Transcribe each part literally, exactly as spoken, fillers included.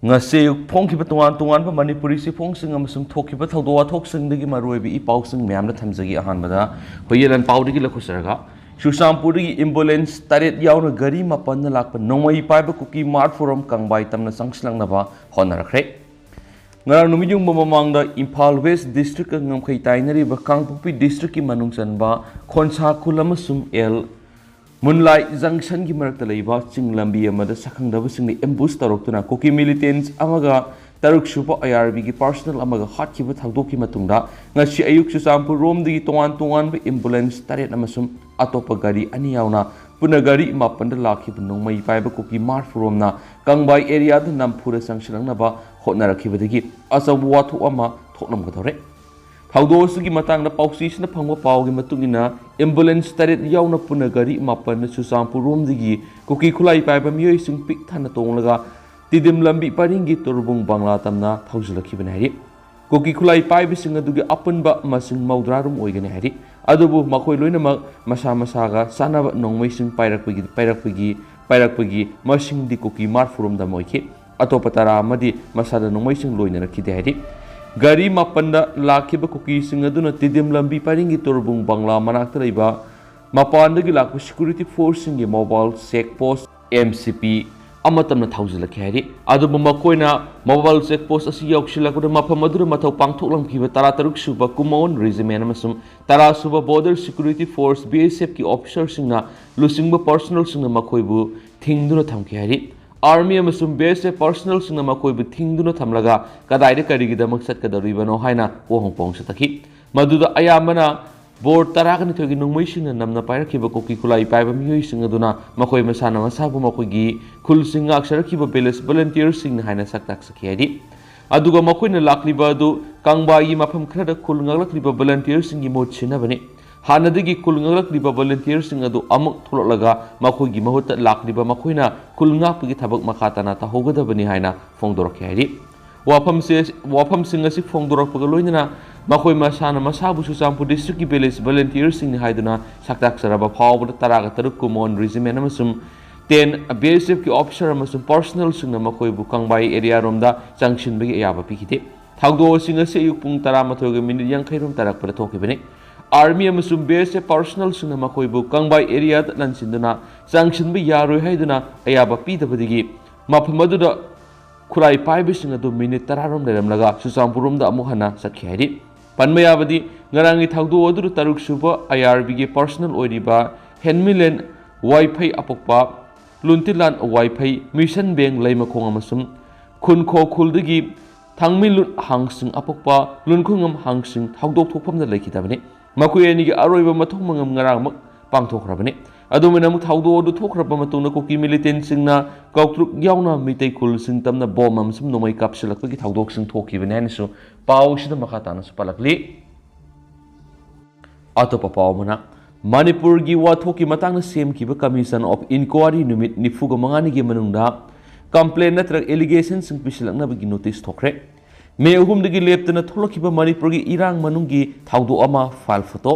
ꯉꯁꯤ ꯑꯌꯨꯛ ꯐꯣꯡꯈꯤꯕ ꯇꯣꯉꯥꯟ ꯇꯣꯉꯥꯟꯕ ꯃꯅꯤꯄꯨꯔꯤ ꯆꯦꯐꯣꯡꯁꯤꯡ ꯑꯃꯁꯨꯡ ꯊꯣꯛꯈꯤꯕ ꯊꯧꯗꯣꯛ ꯋꯥꯊꯣꯛꯁꯤꯡꯗꯒꯤ ꯃꯔꯨꯑꯣꯏꯕ ꯏ ꯄꯥꯎꯁꯤꯡ ꯃꯌꯥꯝꯗ ꯊꯝꯖꯒꯦ꯫ ꯑꯍꯥꯟꯕꯗ ꯍꯨꯏꯌꯦꯟ ꯂꯥꯟꯄꯥꯎꯗꯒꯤ ꯂꯧꯈꯠꯆꯔꯒ, ꯆꯨꯔꯆꯥꯟꯄꯨꯔꯗꯒꯤ ambulance ꯇꯔꯦꯠ ꯌꯥꯎꯅ ꯒꯥꯔꯤ ꯃꯥꯄꯟꯅ ꯂꯥꯛꯄ ꯅꯣꯡꯃꯩ ꯄꯥꯏꯕ ꯀꯨꯀꯤ ꯃꯥꯔ ꯐꯨꯔꯣꯝ ꯀꯪꯕꯥꯏ ꯇꯝꯅ ꯆꯪꯁꯤꯜꯂꯛꯅꯕ ꯍꯣꯠꯅꯔꯛꯈ꯭ꯔꯦ꯫ ꯉꯔꯥꯡ ꯅꯨꯃꯤꯠ ꯌꯨꯡꯕ ꯃꯃꯥꯡꯗ ꯏꯝꯐꯥꯜ ꯋꯦꯁ ꯗꯤꯁꯇ꯭ꯔꯤꯛꯀ ꯉꯝꯈꯩ ꯇꯥꯏꯅꯔꯤꯕ ꯀꯥꯡꯄꯣꯛꯄꯤ ꯗꯤꯁꯇ꯭ꯔꯤꯛꯀꯤ ꯃꯅꯨꯡ ꯆꯟꯕ ꯈꯣꯟꯁꯥ ꯈꯨꯜ ꯑꯃꯁꯨꯡ ꯑꯦꯜ ꯃꯨꯟꯂꯥꯏ ꯖꯪꯁꯟꯒꯤ ꯃꯔꯛꯇ ꯂꯩꯕ ꯆꯤꯡ ꯂꯝꯕꯤ ꯑꯃꯗ ꯁꯛꯈꯪꯗꯕꯁꯤꯡꯅ ambush ꯇꯧꯔꯛꯇꯨꯅ ꯀꯨꯀꯤ militants ꯑꯃꯒ ꯇꯔꯨꯛ ꯁꯨꯕ ꯑꯥꯏ ꯑꯥꯔ ꯕꯤꯒꯤ personnel ꯑꯃꯒ ꯍꯥꯠꯈꯤꯕ ꯊꯧꯗꯣꯛꯀꯤ ꯃꯇꯨꯡꯗ, ꯉꯁꯤ ꯑꯌꯨꯛ ꯆꯨꯔꯆꯥꯟꯄꯨꯔ ꯔꯣꯝꯗꯒꯤ ꯇꯣꯉꯥꯟ ꯇꯣꯉꯥꯟꯕ ambulance ꯇꯔꯦꯠ ꯑꯃꯁꯨꯡ ꯑꯇꯣꯞꯄ ꯒꯥꯔꯤ ꯑꯅꯤ ꯌꯥꯎꯅ ꯄꯨꯟꯅ ꯒꯥꯔꯤ ꯃꯥꯄꯟꯗ ꯂꯥꯛꯈꯤꯕ ꯅꯣꯡꯃꯩ ꯄꯥꯏꯕ ꯀꯨꯀꯤ ꯃꯥꯔ ꯐꯨꯔꯣꯝꯅ ꯀꯪꯕꯥꯏ area ꯗ ꯅꯝꯐꯨꯗ ꯆꯪꯁꯤꯜꯂꯛꯅꯕ ꯍꯣꯠꯅꯔꯛꯈꯤꯕꯗꯒꯤ ꯑꯆꯧꯕ ꯋꯥꯊꯣꯛ ꯑꯃ ꯊꯣꯛꯂꯝꯒꯗꯧꯔꯦ꯫ ꯊꯧꯗꯣꯛ ꯑꯁꯤꯒꯤ ꯃꯇꯥꯡꯗ ꯄꯥꯎꯆꯦꯁꯤꯅ ꯐꯪꯕ ꯄꯥꯎꯒꯤ ꯃꯇꯨꯡ ꯏꯟꯅ, ambulance ꯇꯔꯦꯠ ꯌꯥꯎꯅ ꯄꯨꯟꯅ ꯒꯥꯔꯤ ꯃꯥꯄꯟꯅ ꯆꯨꯔꯆꯥꯟꯄꯨꯔ ꯔꯣꯝꯗꯒꯤ ꯀꯨꯀꯤ ꯈꯨꯠꯂꯥꯏ ꯄꯥꯏꯕ ꯃꯤꯑꯣꯏꯁꯤꯡ ꯄꯤꯛ ꯊꯟꯅ ꯇꯣꯡꯂꯒ ꯇꯤꯗꯤꯝ ꯂꯝꯕꯤ ꯄꯔꯤꯡꯒꯤ ꯇꯣꯔꯕꯨꯡ ꯕꯪꯂꯥ ꯇꯝꯅ ꯊꯧꯖꯤꯜꯂꯛꯈꯤꯕꯅꯤ ꯍꯥꯏꯔꯤ꯫ ꯀꯨꯀꯤ ꯈꯨꯠꯂꯥꯏ ꯄꯥꯏꯕꯁꯤꯡ ꯑꯗꯨꯒꯤ ꯑꯄꯨꯟꯕ ꯃꯁꯤꯡ ꯃꯧꯗ꯭ꯔꯥ ꯔꯣꯝ ꯑꯣꯏꯒꯅꯤ ꯍꯥꯏꯔꯤ꯫ ꯑꯗꯨꯕꯨ ꯃꯈꯣꯏ ꯂꯣꯏꯅꯃꯛ ꯃꯁꯥ ꯃꯁꯥꯒ ꯆꯥꯟꯅꯕ ꯅꯣꯡꯃꯩꯁꯤꯡ ꯄꯥꯏꯔꯛꯄꯒꯤ ꯄꯥꯏꯔꯛꯄꯒꯤ ꯄꯥꯏꯔꯛꯄꯒꯤ ꯃꯁꯤꯡꯗꯤ ꯀꯨꯀꯤ ꯃꯥꯔ ꯐꯨꯔꯣꯝꯗ ꯑꯃ ꯑꯣꯏꯈꯤ꯫ ꯑꯇꯣꯞꯄ ꯇꯔꯥ ꯑꯃꯗꯤ ꯃꯁꯥꯗ ꯅꯣꯡꯃꯩꯁꯤꯡ ꯂꯣꯏꯅꯔꯛꯈꯤꯗꯦ ꯍꯥꯏꯔꯤ꯫ ꯒꯥꯔꯤ ꯃꯥꯄꯟꯗ ꯂꯥꯛꯈꯤꯕ ꯀꯨꯀꯤꯁꯤꯡ ꯑꯗꯨꯅ ꯇꯤꯗꯤꯝ ꯂꯝꯕꯤ ꯄꯔꯤꯡꯒꯤ ꯇꯣꯔꯕꯨꯡ ꯕꯪꯂꯥ ꯃꯅꯥꯛꯇ ꯂꯩꯕ ꯃꯄꯥꯟꯗꯒꯤ ꯂꯥꯛꯄ security force ꯁꯤꯡꯒꯤ mobile check post, M C P, ꯑꯃꯇꯝꯅ ꯊꯧꯖꯤꯜꯂꯛꯈꯤ ꯍꯥꯏꯔꯤ꯫ ꯑꯗꯨꯕꯨ ꯃꯈꯣꯏꯅ mobile check post ꯑꯁꯤ ꯌꯧꯁꯤꯜꯂꯛꯄꯗ ꯃꯐꯝ ꯑꯗꯨꯗ ꯃꯊꯧ ꯄꯥꯡꯊꯣꯛꯂꯝꯈꯤꯕ ꯇꯔꯥ ꯇꯔꯨꯛ ꯁꯨꯕ Kumaon Regiment ꯑꯃꯁꯨꯡ ꯇꯔꯥ ꯁꯨꯕ Border Security Force, B S F ꯀꯤ officer ꯁꯤꯡꯅ ꯂꯨꯆꯤꯡꯕ personnel ꯁꯤꯡꯅ ꯃꯈꯣꯏꯕꯨ ꯊꯤꯡꯗꯨꯅ ꯊꯝꯈꯤ ꯍꯥꯏꯔꯤ꯫ Army ꯑꯃꯁꯨꯡ B S F personnel ꯁꯤꯡꯅ ꯃꯈꯣꯏꯕꯨ ꯊꯤꯡꯗꯨꯅ ꯊꯝꯂꯒ ꯀꯗꯥꯏꯗ ꯀꯔꯤꯒꯤꯗꯃꯛ ꯆꯠꯀꯗꯧꯔꯤꯕꯅꯣ ꯍꯥꯏꯅ ꯋꯥꯍꯪ ꯄꯥꯎꯍꯪ ꯆꯠꯊꯈꯤ꯫ ꯃꯗꯨꯗ ꯑꯌꯥꯝꯕꯅ ꯕꯣꯔ ꯇꯔꯥꯒ ꯅꯤꯊꯣꯏꯒꯤ ꯅꯣꯡꯃꯩꯁꯤꯡꯅ ꯅꯝꯅ ꯄꯥꯏꯔꯛꯈꯤꯕ ꯀꯨꯀꯤ ꯈꯨꯠꯂꯥꯏ ꯄꯥꯏꯕ ꯃꯤꯑꯣꯏꯁꯤꯡ ꯑꯗꯨꯅ ꯃꯈꯣꯏ ꯃꯁꯥꯅ ꯃꯁꯥꯕꯨ ꯃꯈꯣꯏꯒꯤ ꯈꯨꯜꯁꯤꯡ ꯉꯥꯛꯆꯔꯛꯈꯤꯕ village volunteer ꯁꯤꯡꯅꯤ ꯍꯥꯏꯅ ꯁꯛ ꯇꯥꯛꯆꯈꯤ ꯍꯥꯏꯔꯤ꯫ ꯑꯗꯨꯒ ꯃꯈꯣꯏꯅ ꯂꯥꯛꯂꯤꯕ ꯑꯗꯨ ꯀꯪꯕꯥꯏꯒꯤ ꯃꯐꯝ ꯈꯔꯗ ꯈꯨꯜ ꯉꯥꯛꯂꯛꯂꯤꯕ volunteer ꯁꯤꯡꯒꯤ ꯃꯍꯨꯠ ꯁꯤꯟꯅꯕꯅꯤ꯫ ꯍꯥꯟꯅꯗꯒꯤ ꯈꯨꯜ ꯉꯥꯛꯂꯛꯂꯤꯕ volunteer ꯁꯤꯡ ꯑꯗꯨ ꯑꯃꯨꯛ ꯊꯣꯛꯂꯛꯂꯒ ꯃꯈꯣꯏꯒꯤ ꯃꯍꯨꯠꯇ ꯂꯥꯛꯂꯤꯕ ꯃꯈꯣꯏꯅ ꯈꯨꯜ ꯉꯥꯛꯄꯒꯤ ꯊꯕꯛ ꯃꯈꯥ ꯇꯥꯅ ꯇꯧꯍꯧꯒꯗꯕꯅꯤ ꯍꯥꯏꯅ ꯐꯣꯡꯗꯣꯔꯛꯈꯤ ꯍꯥꯏꯔꯤ꯫ ꯋꯥꯐꯝꯁꯦ, ꯋꯥꯐꯝꯁꯤꯡ ꯑꯁꯤ ꯐꯣꯡꯗꯣꯔꯛꯄꯒ ꯂꯣꯏꯅꯅ ꯃꯈꯣꯏ ꯃꯁꯥꯅ ꯃꯁꯥꯕꯨ ꯆꯨꯔꯆꯥꯟꯄꯨꯔ district ꯀꯤ village volunteer ꯁꯤꯡꯅꯤ ꯍꯥꯏꯗꯨꯅ ꯁꯛꯇꯥꯛꯆꯔꯕ ꯐꯥꯎꯕꯗ ꯇꯔꯥꯒ ꯇꯔꯨꯛ Kumaon Regiment ꯑꯃꯁꯨꯡ ꯇꯦꯟ ꯕꯤ ꯑꯦꯁ ꯑꯦꯐꯀꯤ ꯑꯣꯐꯤꯁꯥꯔ ꯑꯃꯁꯨꯡ ꯄꯔꯁꯣꯅꯦꯜꯁꯤꯡꯅ ꯃꯈꯣꯏꯕꯨ ꯀꯪꯕꯥꯏ ꯑꯦꯔꯤꯌꯥꯔꯣꯝꯗ ꯆꯪꯁꯤꯟꯕꯒꯤ ꯑꯌꯥꯕ ꯄꯤꯈꯤꯗꯦ꯫ ꯊꯧꯗꯣꯛ ꯑꯁꯤ ꯉꯁꯤ ꯑꯌꯨꯛ ꯄꯨꯡ ꯇꯔꯥꯃꯥꯊꯣꯏꯒ ꯃꯤꯅꯤꯠ ꯌꯥꯡꯈꯩ ꯔꯣꯝ ꯇꯥꯔꯛꯄꯗ ꯊꯣꯛꯈꯤꯕꯅꯤ꯫ ꯑꯥꯔꯃꯤ ꯑꯃꯁꯨꯡ ꯕꯤ ꯑꯦꯁ ꯑꯦꯐ ꯄꯔꯁꯣꯅꯦꯜꯁꯤꯡꯅ ꯃꯈꯣꯏꯕꯨ ꯀꯪꯕꯥꯏ ꯑꯦꯔꯤꯌꯥꯗ ꯂꯥꯟꯁꯤꯟꯗꯨꯅ ꯆꯪꯁꯤꯟꯕ ꯌꯥꯔꯣꯏ ꯍꯥꯏꯗꯨꯅ ꯑꯌꯥꯕ ꯄꯤꯗꯕꯗꯒꯤ ꯃꯐꯝ ꯑꯗꯨꯗ ꯈꯨꯠꯂꯥꯏ ꯄꯥꯏꯕꯁꯤꯡ ꯑꯗꯨ ꯃꯤꯅꯤꯠ ꯇꯔꯥ ꯔꯣꯝ ꯂꯩꯔꯝꯂꯒ ꯆꯨꯔꯆꯥꯟꯄꯨꯔ ꯔꯣꯝꯗ ꯑꯃꯨꯛ ꯍꯟꯅ ꯆꯠꯈꯤ ꯍꯥꯏꯔꯤ꯫ ꯄꯟꯕ ꯌꯥꯕꯗꯤ, ꯉꯔꯥꯡꯒꯤ ꯊꯧꯗꯣꯛ ꯑꯗꯨꯗ ꯇꯔꯨꯛ ꯁꯨꯕ ꯑꯥꯏ ꯑꯥꯔ ꯕꯤꯒꯤ ꯄꯔꯁꯣꯅꯦꯜ ꯑꯣꯏꯔꯤꯕ ꯍꯦꯟꯃꯤꯂꯦꯟ ꯋꯥꯏꯐꯩ ꯑꯄꯣꯛꯄ, ꯂꯨꯟꯇꯤꯂꯥꯟ ꯋꯥꯏꯐꯩ, ꯃꯤꯁꯟ ꯕꯦꯡ ꯂꯩꯃꯈꯣꯡ ꯑꯃꯁꯨꯡ ꯈꯨꯟꯈꯣ ꯈꯨꯜꯗꯒꯤ ꯊꯥꯡꯃꯤꯂꯨꯠ ꯍꯥꯡꯁꯤꯡ ꯑꯄꯣꯛꯄ ꯂꯨꯟꯈꯨꯉꯝ ꯍꯥꯡꯁꯤꯡ ꯊꯧꯗꯣꯛ ꯊꯣꯛꯐꯝꯗ ꯂꯩꯈꯤꯗꯕꯅꯤ꯫ ꯃꯈꯣꯏ ꯑꯅꯤꯒꯤ ꯑꯔꯣꯏꯕ ꯃꯊꯧ ꯃꯉꯝ ꯉꯔꯥꯡꯃꯛ ꯄꯥꯡꯊꯣꯛꯈ꯭ꯔꯕꯅꯤ꯫ ꯑꯗꯨꯃꯥꯏꯅ ꯑꯃꯨꯛ ꯊꯧꯗꯣꯛ ꯑꯗꯨ ꯊꯣꯛꯈ꯭ꯔꯕ ꯃꯇꯨꯡꯗ ꯀꯨꯀꯤ ꯃꯤꯂꯤꯇꯦꯟꯁꯤꯡꯅ ꯀꯧꯇ꯭ꯔꯨꯛ ꯌꯥꯎꯅ ꯃꯤꯇꯩ ꯈꯨꯜꯁꯤꯡ ꯇꯝꯅ ꯕꯣꯝ ꯑꯃꯁꯨꯡ ꯅꯣꯡꯃꯩ ꯀꯥꯞꯁꯤꯜꯂꯛꯄꯒꯤ ꯊꯧꯗꯣꯛꯁꯤꯡ ꯊꯣꯛꯈꯤꯕꯅꯤ ꯍꯥꯏꯅꯁꯨ ꯄꯥꯎꯁꯤꯗ ꯃꯈꯥ ꯇꯥꯅꯁꯨ ꯄꯜꯂꯛꯂꯤ꯫ ꯑꯇꯣꯞꯄ ꯄꯥꯎ ꯑꯃꯅ, ꯃꯅꯤꯄꯨꯔꯒꯤ ꯋꯥꯊꯣꯛꯀꯤ ꯃꯇꯥꯡꯗ ꯁꯦꯝꯈꯤꯕ Commission of Inquiry ꯅꯨꯃꯤꯠ ꯅꯤꯐꯨꯒ ꯃꯉꯥꯅꯤꯒꯤ ꯃꯅꯨꯡꯗ complaint ꯅꯠꯇ꯭ꯔꯒ allegationꯁꯤꯡ ꯄꯤꯁꯤꯜꯂꯛꯅꯕꯒꯤ notice ꯊꯣꯛꯈ꯭ꯔꯦ꯫ ꯃꯦ ꯑꯍꯨꯝꯗꯒꯤ ꯂꯦꯞꯇꯅ ꯊꯣꯛꯂꯛꯈꯤꯕ ꯃꯅꯤꯄꯨꯔꯒꯤ ꯏꯔꯥꯡ ꯃꯅꯨꯡꯒꯤ ꯊꯧꯗꯣꯛ ꯑꯃ file photo꯫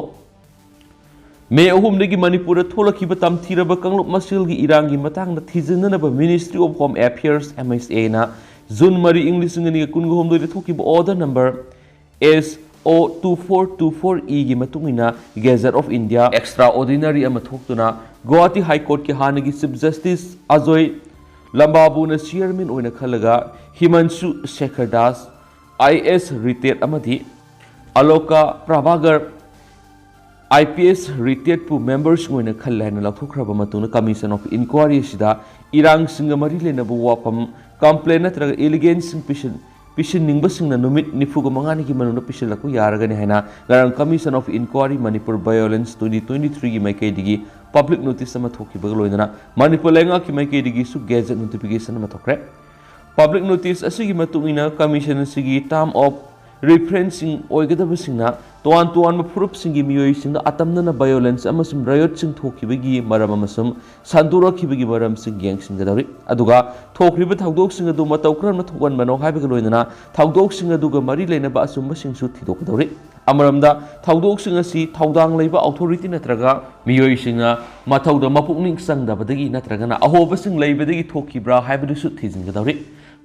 ꯃꯦ ꯑꯍꯨꯝꯗꯒꯤ ꯃꯅꯤꯄꯨꯔꯗ ꯊꯣꯛꯂꯛꯈꯤꯕ ꯇꯝꯊꯤꯔꯕ ꯀꯥꯡꯂꯨꯞ ꯃꯁꯦꯜꯒꯤ ꯏꯔꯥꯡꯒꯤ ꯃꯇꯥꯡꯗ ꯊꯤꯖꯤꯟꯅꯅꯕ Ministry of Home Affairs, M H A ꯅ ꯖꯨꯟ ꯃꯔꯤ, ꯏꯪ ꯂꯤꯁꯤꯡ ꯑꯅꯤꯒ ꯀꯨꯟꯒ ꯍꯨꯝꯗꯣꯏꯗ ꯊꯣꯛꯈꯤꯕ order number S O two four two four E ꯒꯤ ꯃꯇꯨꯡ ꯏꯟꯅ Gazette of India Extraordinary ꯑꯃ ꯊꯣꯛꯇꯨꯅ ꯒꯨꯋꯥꯍꯥꯇꯤ High Courtꯀꯤ ꯍꯥꯟꯅꯒꯤ Chief Justice ꯑꯖꯣꯏ ꯂꯝꯕꯥꯕꯨꯅ chairman ꯑꯣꯏꯅ ꯈꯜꯂꯒ ꯍꯤꯃꯟꯁꯨ Sekhar Das, I A S retired, ꯑꯃꯗꯤ ꯑꯂꯣꯀꯥ ꯄ꯭ꯔꯚꯥꯒꯔ, I P S retired, ꯄꯨ memberꯁꯤꯡ ꯑꯣꯏꯅ ꯈꯜꯂꯦ ꯍꯥꯏꯅ ꯂꯥꯎꯊꯣꯛꯈ꯭ꯔꯕ ꯃꯇꯨꯡꯗ Commission of Inquiry ꯑꯁꯤꯗ ꯏꯔꯥꯡꯁꯤꯡꯒ ꯃꯔꯤ ꯂꯩꯅꯕ ꯋꯥꯐꯝ, complaint ꯅꯠꯇ꯭ꯔꯒ allegationꯁꯤꯡ ꯄꯤꯁꯤꯟ-, ꯄꯤꯁꯤꯟꯅꯤꯡꯕꯁꯤꯡꯅ ꯅꯨꯃꯤꯠ ꯅꯤꯐꯨꯒ ꯃꯉꯥꯅꯤꯒꯤ ꯃꯅꯨꯡꯗ ꯄꯤꯁꯤꯜꯂꯛꯄ ꯌꯥꯔꯒꯅꯤ ꯍꯥꯏꯅ ꯉꯔꯥꯡ Commission of Inquiry Manipur Violence twenty twenty-threeꯒꯤ ꯃꯥꯏꯀꯩꯗꯒꯤ public notice ꯑꯃ ꯊꯣꯛꯈꯤꯕꯒ ꯂꯣꯏꯅꯅ ꯃꯅꯤꯄꯨꯔ ꯂꯩꯉꯥꯛꯀꯤ ꯃꯥꯏꯀꯩꯗꯒꯤꯁꯨ gazette notification ꯑꯃ ꯊꯣꯛꯈ꯭ꯔꯦ꯫ Public notice ꯑꯁꯤꯒꯤ ꯃꯇꯨꯡ ꯏꯟꯅ Commission ꯑꯁꯤꯒꯤ term of referenceꯁꯤꯡ ꯑꯣꯏꯒꯗꯕꯁꯤꯡꯅ ꯇꯣꯉꯥꯟ ꯇꯣꯉꯥꯟꯕ ꯐꯨꯔꯨꯞꯁꯤꯡꯒꯤ ꯃꯤꯑꯣꯏꯁꯤꯡꯗ ꯑꯇꯝꯅꯅ violence ꯑꯃꯁꯨꯡ riotꯁꯤꯡ ꯊꯣꯛꯈꯤꯕꯒꯤ ꯃꯔꯝ ꯑꯃꯁꯨꯡ ꯁꯟꯗꯣꯔꯛꯈꯤꯕꯒꯤ ꯃꯔꯝꯁꯤꯡ ꯌꯦꯡꯁꯤꯟꯒꯗꯧꯔꯤ꯫ ꯑꯗꯨꯒ ꯊꯣꯛꯈ꯭ꯔꯤꯕ ꯊꯧꯗꯣꯛꯁꯤꯡ ꯑꯗꯨ ꯃꯇꯧ ꯀꯔꯝꯅ ꯊꯣꯛꯍꯟꯕꯅꯣ ꯍꯥꯏꯕꯒ ꯂꯣꯏꯅꯅ ꯊꯧꯗꯣꯛꯁꯤꯡ ꯑꯗꯨꯒ ꯃꯔꯤ ꯂꯩꯅꯕ ꯑꯆꯨꯝꯕꯁꯤꯡꯁꯨ ꯊꯤꯗꯣꯛꯀꯗꯧꯔꯤ꯫ ꯑꯃꯔꯣꯝꯗ, ꯊꯧꯗꯣꯛꯁꯤꯡ ꯑꯁꯤ ꯊꯧꯗꯥꯡ ꯂꯩꯕ ꯑꯣꯊꯣꯔꯤꯇꯤ ꯅꯠꯇ꯭ꯔꯒ ꯃꯤꯑꯣꯏꯁꯤꯡꯅ ꯃꯊꯧꯗ ꯃꯄꯨꯛꯅꯤꯡ ꯆꯪꯗꯕꯗꯒꯤ ꯅꯠꯇ꯭ꯔꯒꯅ ꯑꯍꯣꯕꯁꯤꯡ ꯂꯩꯕꯗꯒꯤ ꯊꯣꯛꯈꯤꯕ꯭ꯔꯥ ꯍꯥꯏꯕꯗꯨꯁꯨ ꯊꯤꯖꯤꯟꯒꯗꯧꯔꯤ꯫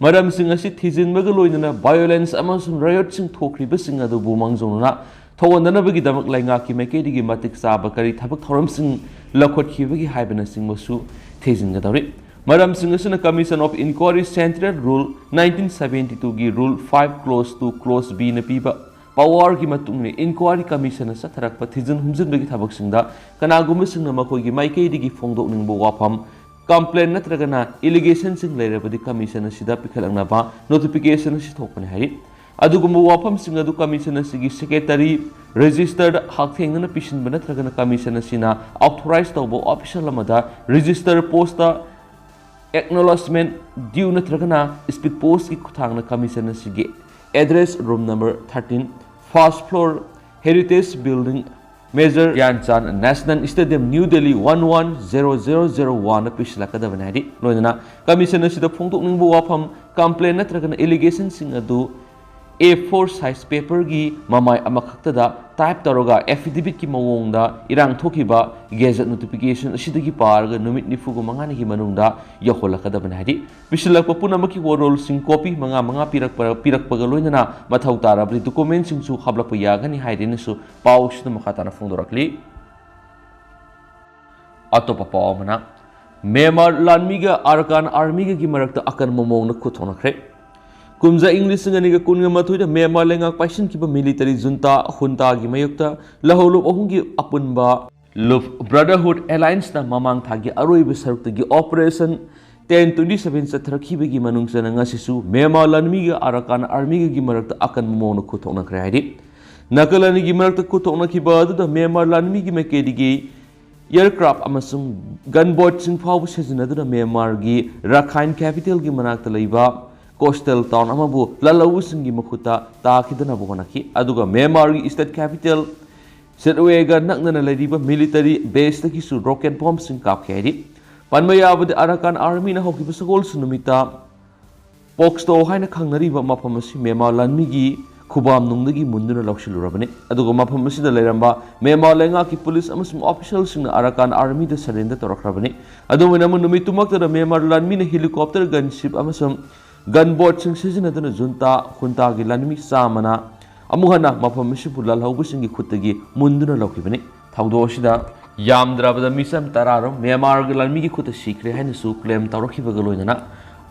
ꯃꯔꯝꯁꯤꯡ ꯑꯁꯤ ꯊꯤꯖꯤꯟꯕꯒ ꯂꯣꯏꯅꯅ violence ꯑꯃꯁꯨꯡ riotꯁꯤꯡ ꯊꯣꯛꯈ꯭ꯔꯤꯕꯁꯤꯡ ꯑꯗꯨꯕꯨ ꯃꯥꯡꯖꯧꯅꯅ ꯊꯧꯑꯣꯟꯗꯅꯕꯒꯤꯗꯃꯛ ꯂꯩꯉꯥꯛꯀꯤ ꯃꯥꯏꯀꯩꯗꯒꯤ ꯃꯇꯤꯛ ꯆꯥꯕ ꯀꯔꯤ ꯊꯕꯛ ꯊꯧꯔꯝꯁꯤꯡ ꯂꯧꯈꯠꯈꯤꯕꯒꯦ ꯍꯥꯏꯕꯅꯆꯤꯡꯕꯁꯨ ꯊꯤꯖꯤꯟꯒꯗꯧꯔꯤ꯫ ꯃꯔꯝꯁꯤꯡ ꯑꯁꯤꯅ Commission of Inquiry Central Rule nineteen seventy twoꯒꯤ Rule five Clause two Clause Bꯅ ꯄꯤꯕ powerꯒꯤ ꯃꯇꯨꯡ ꯏꯟꯅ inquiry commissionꯅ ꯆꯠꯊꯔꯛꯄ ꯊꯤꯖꯤꯟ ꯍꯨꯝꯖꯤꯟꯕꯒꯤ ꯊꯕꯛꯁꯤꯡꯗ ꯀꯅꯥꯒꯨꯝꯕꯁꯤꯡꯅ ꯃꯈꯣꯏꯒꯤ ꯃꯥꯏꯀꯩꯗꯒꯤ ꯐꯣꯡꯗꯣꯛꯅꯤꯡꯕ ꯋꯥꯐꯝ, complaint ꯅꯠꯇ꯭ꯔꯒꯅ allegationꯁꯤꯡ ꯂꯩꯔꯕꯗꯤ commission ꯑꯁꯤꯗ ꯄꯤꯈꯠꯂꯛꯅꯕ notification ꯑꯁꯤ ꯊꯣꯛꯄꯅꯤ ꯍꯥꯏꯔꯤ꯫ ꯑꯗꯨꯒꯨꯝꯕ ꯋꯥꯐꯝꯁꯤꯡ ꯑꯗꯨ commission ꯑꯁꯤꯒꯤ secretary, registered ꯍꯛꯊꯦꯡꯅꯅ ꯄꯤꯁꯤꯟꯕ ꯅꯠꯇ꯭ꯔꯒꯅ commission ꯑꯁꯤꯅ authorize ꯇꯧꯕ official ꯑꯃꯗ register postꯇ acknowledgement due ꯅꯠꯇ꯭ꯔꯒꯅ speed postꯀꯤ ꯈꯨꯠꯊꯥꯡꯅ commission ꯑꯁꯤꯒꯤ address, room number thirteen, first floor, Heritage Building, Major Dhyan Chand National Stadium, New Delhi one one zero zero zero one ꯗ ꯄꯤꯁꯤꯜꯂꯛꯀꯗꯕꯅꯤ ꯍꯥꯏꯔꯤ꯫ ꯂꯣꯏꯅꯅ commission ꯑꯁꯤꯗ ꯐꯣꯡꯗꯣꯛꯅꯤꯡꯕ ꯋꯥꯐꯝ, complaint ꯅꯠꯇ꯭ꯔꯒꯅ allegationꯁꯤꯡ ꯑꯗꯨ A four size paperꯒꯤ ꯃꯃꯥꯏ ꯑꯃꯈꯛꯇꯗ type ꯇꯧꯔꯒ affidavitꯀꯤ ꯃꯑꯣꯡꯗ ꯏꯔꯥꯡ ꯊꯣꯛꯈꯤꯕ gazette notification ꯑꯁꯤꯗꯒꯤ ꯄꯥꯔꯒ ꯅꯨꯃꯤꯠ ꯅꯤꯐꯨ ꯃꯉꯥꯅꯤꯒꯤ ꯃꯅꯨꯡꯗ ꯌꯧꯍꯜꯂꯛꯀꯗꯕꯅꯤ ꯍꯥꯏꯔꯤ꯫ ꯄꯤꯁꯤꯜꯂꯛꯄ ꯄꯨꯝꯅꯃꯛꯀꯤ ꯋꯥꯔꯣꯜꯁꯤꯡ copy ꯃꯉꯥ ꯃꯉꯥ ꯄꯤꯔꯛꯄ, ꯄꯤꯔꯛꯄꯒ ꯂꯣꯏꯅꯅ ꯃꯊꯧ ꯇꯥꯔꯕꯗꯤ documentꯁꯤꯡꯁꯨ ꯍꯥꯞꯂꯛꯄ ꯌꯥꯒꯅꯤ ꯍꯥꯏꯗꯨꯅꯁꯨ ꯄꯥꯎꯁꯤꯗ ꯃꯈꯥ ꯇꯥꯅ ꯐꯣꯡꯗꯣꯔꯛꯂꯤ꯫ ꯑꯇꯣꯞꯄ ꯄꯥꯎ ꯑꯃꯅ, ꯃ꯭ꯌꯥꯟꯃꯥꯔ ꯂꯥꯟꯃꯤꯒ ꯑꯔꯀꯥꯟ ꯑꯥꯔꯃꯤꯒꯒꯤ ꯃꯔꯛꯇ ꯑꯀꯟꯕ ꯃꯑꯣꯡꯗ ꯈꯨꯠ ꯊꯣꯛꯅꯈ꯭ꯔꯦ꯫ ꯀꯨꯝꯖꯥ ꯏꯪ ꯂꯤꯁꯤꯡ ꯑꯅꯤꯒ ꯀꯨꯟꯒ ꯃꯥꯊꯣꯏꯗ ꯃ꯭ꯌꯥꯟꯃꯥꯔ ꯂꯩꯉꯥꯛ ꯄꯥꯏꯁꯤꯟꯈꯤꯕ military junta juntaꯒꯤ ꯃꯥꯌꯣꯛꯇ ꯂꯍꯧꯂꯨꯞ ꯑꯍꯨꯝꯒꯤ ꯑꯄꯨꯟꯕ Luf Brotherhood Allianceꯅ ꯃꯃꯥꯡ ꯊꯥꯒꯤ ꯑꯔꯣꯏꯕ ꯁꯔꯨꯛꯇꯒꯤ Operation ten twenty seven ꯆꯠꯊꯔꯛꯈꯤꯕꯒꯤ ꯃꯅꯨꯡ ꯆꯟꯅ ꯉꯁꯤꯁꯨ ꯃ꯭ꯌꯥꯟꯃꯥꯔ ꯂꯥꯟꯃꯤꯒ ꯑꯔꯀꯥꯟ ꯑꯥꯔꯃꯤꯒꯒꯤ ꯃꯔꯛꯇ ꯑꯀꯟꯕ ꯃꯑꯣꯡꯗ ꯈꯨꯠ ꯊꯣꯛꯅꯈ꯭ꯔꯦ ꯍꯥꯏꯔꯤ꯫ ꯅꯥꯀꯜ ꯑꯅꯤꯒꯤ ꯃꯔꯛꯇ ꯈꯨꯠ ꯊꯣꯛꯅꯈꯤꯕ ꯑꯗꯨꯗ ꯃ꯭ꯌꯥꯟꯃꯥꯔ ꯂꯥꯟꯃꯤꯒꯤ ꯃꯥꯏꯀꯩꯗꯒꯤ aircraft ꯑꯃꯁꯨꯡ gun boatꯁꯤꯡ ꯐꯥꯎꯕ ꯁꯤꯖꯤꯟꯅꯗꯨꯅ ꯃ꯭ꯌꯥꯟꯃꯥꯔꯒꯤ ꯔꯥꯈꯥꯏꯟ capitalꯒꯤ ꯃꯅꯥꯛꯇ ꯂꯩꯕ coastal town ꯑꯃꯕꯨ ꯂꯥꯜꯍꯧꯕꯁꯤꯡꯒꯤ ꯃꯈꯨꯠꯇ ꯇꯥꯈꯤꯗꯅꯕ ꯍꯣꯠꯅꯈꯤ꯫ ꯑꯗꯨꯒ ꯃ꯭ꯌꯥꯟꯃꯥꯔꯒꯤ state capital ꯁꯤꯠꯋꯦꯒ ꯅꯛꯅꯅ ꯂꯩꯔꯤꯕ military baseꯇꯒꯤꯁꯨ rocket bombꯁꯤꯡ ꯀꯥꯞꯈꯤ ꯍꯥꯏꯔꯤ꯫ ꯄꯟꯕ ꯌꯥꯕꯗꯤ, ꯑꯔꯀꯥꯟ ꯑꯥꯔꯃꯤꯅ ꯍꯧꯈꯤꯕ ꯁꯒꯣꯜꯁꯦꯟ ꯅꯨꯃꯤꯠꯇ ꯄꯣꯛꯁꯇꯣ ꯍꯥꯏꯅ ꯈꯪꯅꯔꯤꯕ ꯃꯐꯝ ꯑꯁꯤ ꯃ꯭ꯌꯥꯟꯃꯥꯔ ꯂꯥꯟꯃꯤꯒꯤ ꯈꯨꯕꯥꯝꯅꯨꯡꯗꯒꯤ ꯃꯨꯟꯗꯨꯅ ꯂꯧꯁꯤꯜꯂꯨꯔꯕꯅꯤ꯫ ꯑꯗꯨꯒ ꯃꯐꯝ ꯑꯁꯤꯗ ꯂꯩꯔꯝꯕ ꯃ꯭ꯌꯥꯟꯃꯥꯔ ꯂꯩꯉꯥꯛꯀꯤ ꯄꯨꯂꯤꯁ ꯑꯃꯁꯨꯡ ꯑꯣꯐꯤꯁꯤꯌꯦꯜꯁꯤꯡꯅ ꯑꯔꯥꯀꯥꯟ ꯑꯥꯔꯃꯤꯗ surrender ꯇꯧꯔꯛꯈ꯭ꯔꯕꯅꯤ꯫ ꯑꯗꯨꯝ ꯑꯣꯏꯅꯃꯛ, ꯅꯨꯃꯤꯠꯇꯨꯃꯛꯇꯗ ꯃ꯭ꯌꯥꯟꯃꯥꯔ ꯂꯥꯟꯃꯤꯅ helicopter, gunship ꯑꯃꯁꯨꯡ gun boatꯁꯤꯡ ꯁꯤꯖꯤꯟꯅꯗꯨꯅ ꯖꯨꯟꯇꯥ ꯈꯨꯟꯇꯥꯒꯤ ꯂꯥꯟꯃꯤ ꯆꯥꯝꯃꯅ ꯑꯃꯨꯛ ꯍꯟꯅ ꯃꯐꯝ ꯑꯁꯤꯕꯨ ꯂꯥꯜꯍꯧꯕꯁꯤꯡꯒꯤ ꯈꯨꯠꯇꯒꯤ ꯃꯨꯟꯗꯨꯅ ꯂꯧꯈꯤꯕꯅꯤ꯫ ꯊꯧꯗꯣꯛ ꯑꯁꯤꯗ ꯌꯥꯝꯗ꯭ꯔꯕꯗ ꯃꯤꯆꯝ ꯇꯔꯥꯔꯣꯝ ꯃ꯭ꯌꯥꯟꯃꯥꯔꯒꯤ ꯂꯥꯟꯃꯤꯒꯤ ꯈꯨꯠꯇ ꯁꯤꯈ꯭ꯔꯦ ꯍꯥꯏꯅꯁꯨ claim ꯇꯧꯔꯛꯈꯤꯕꯒ ꯂꯣꯏꯅꯅ,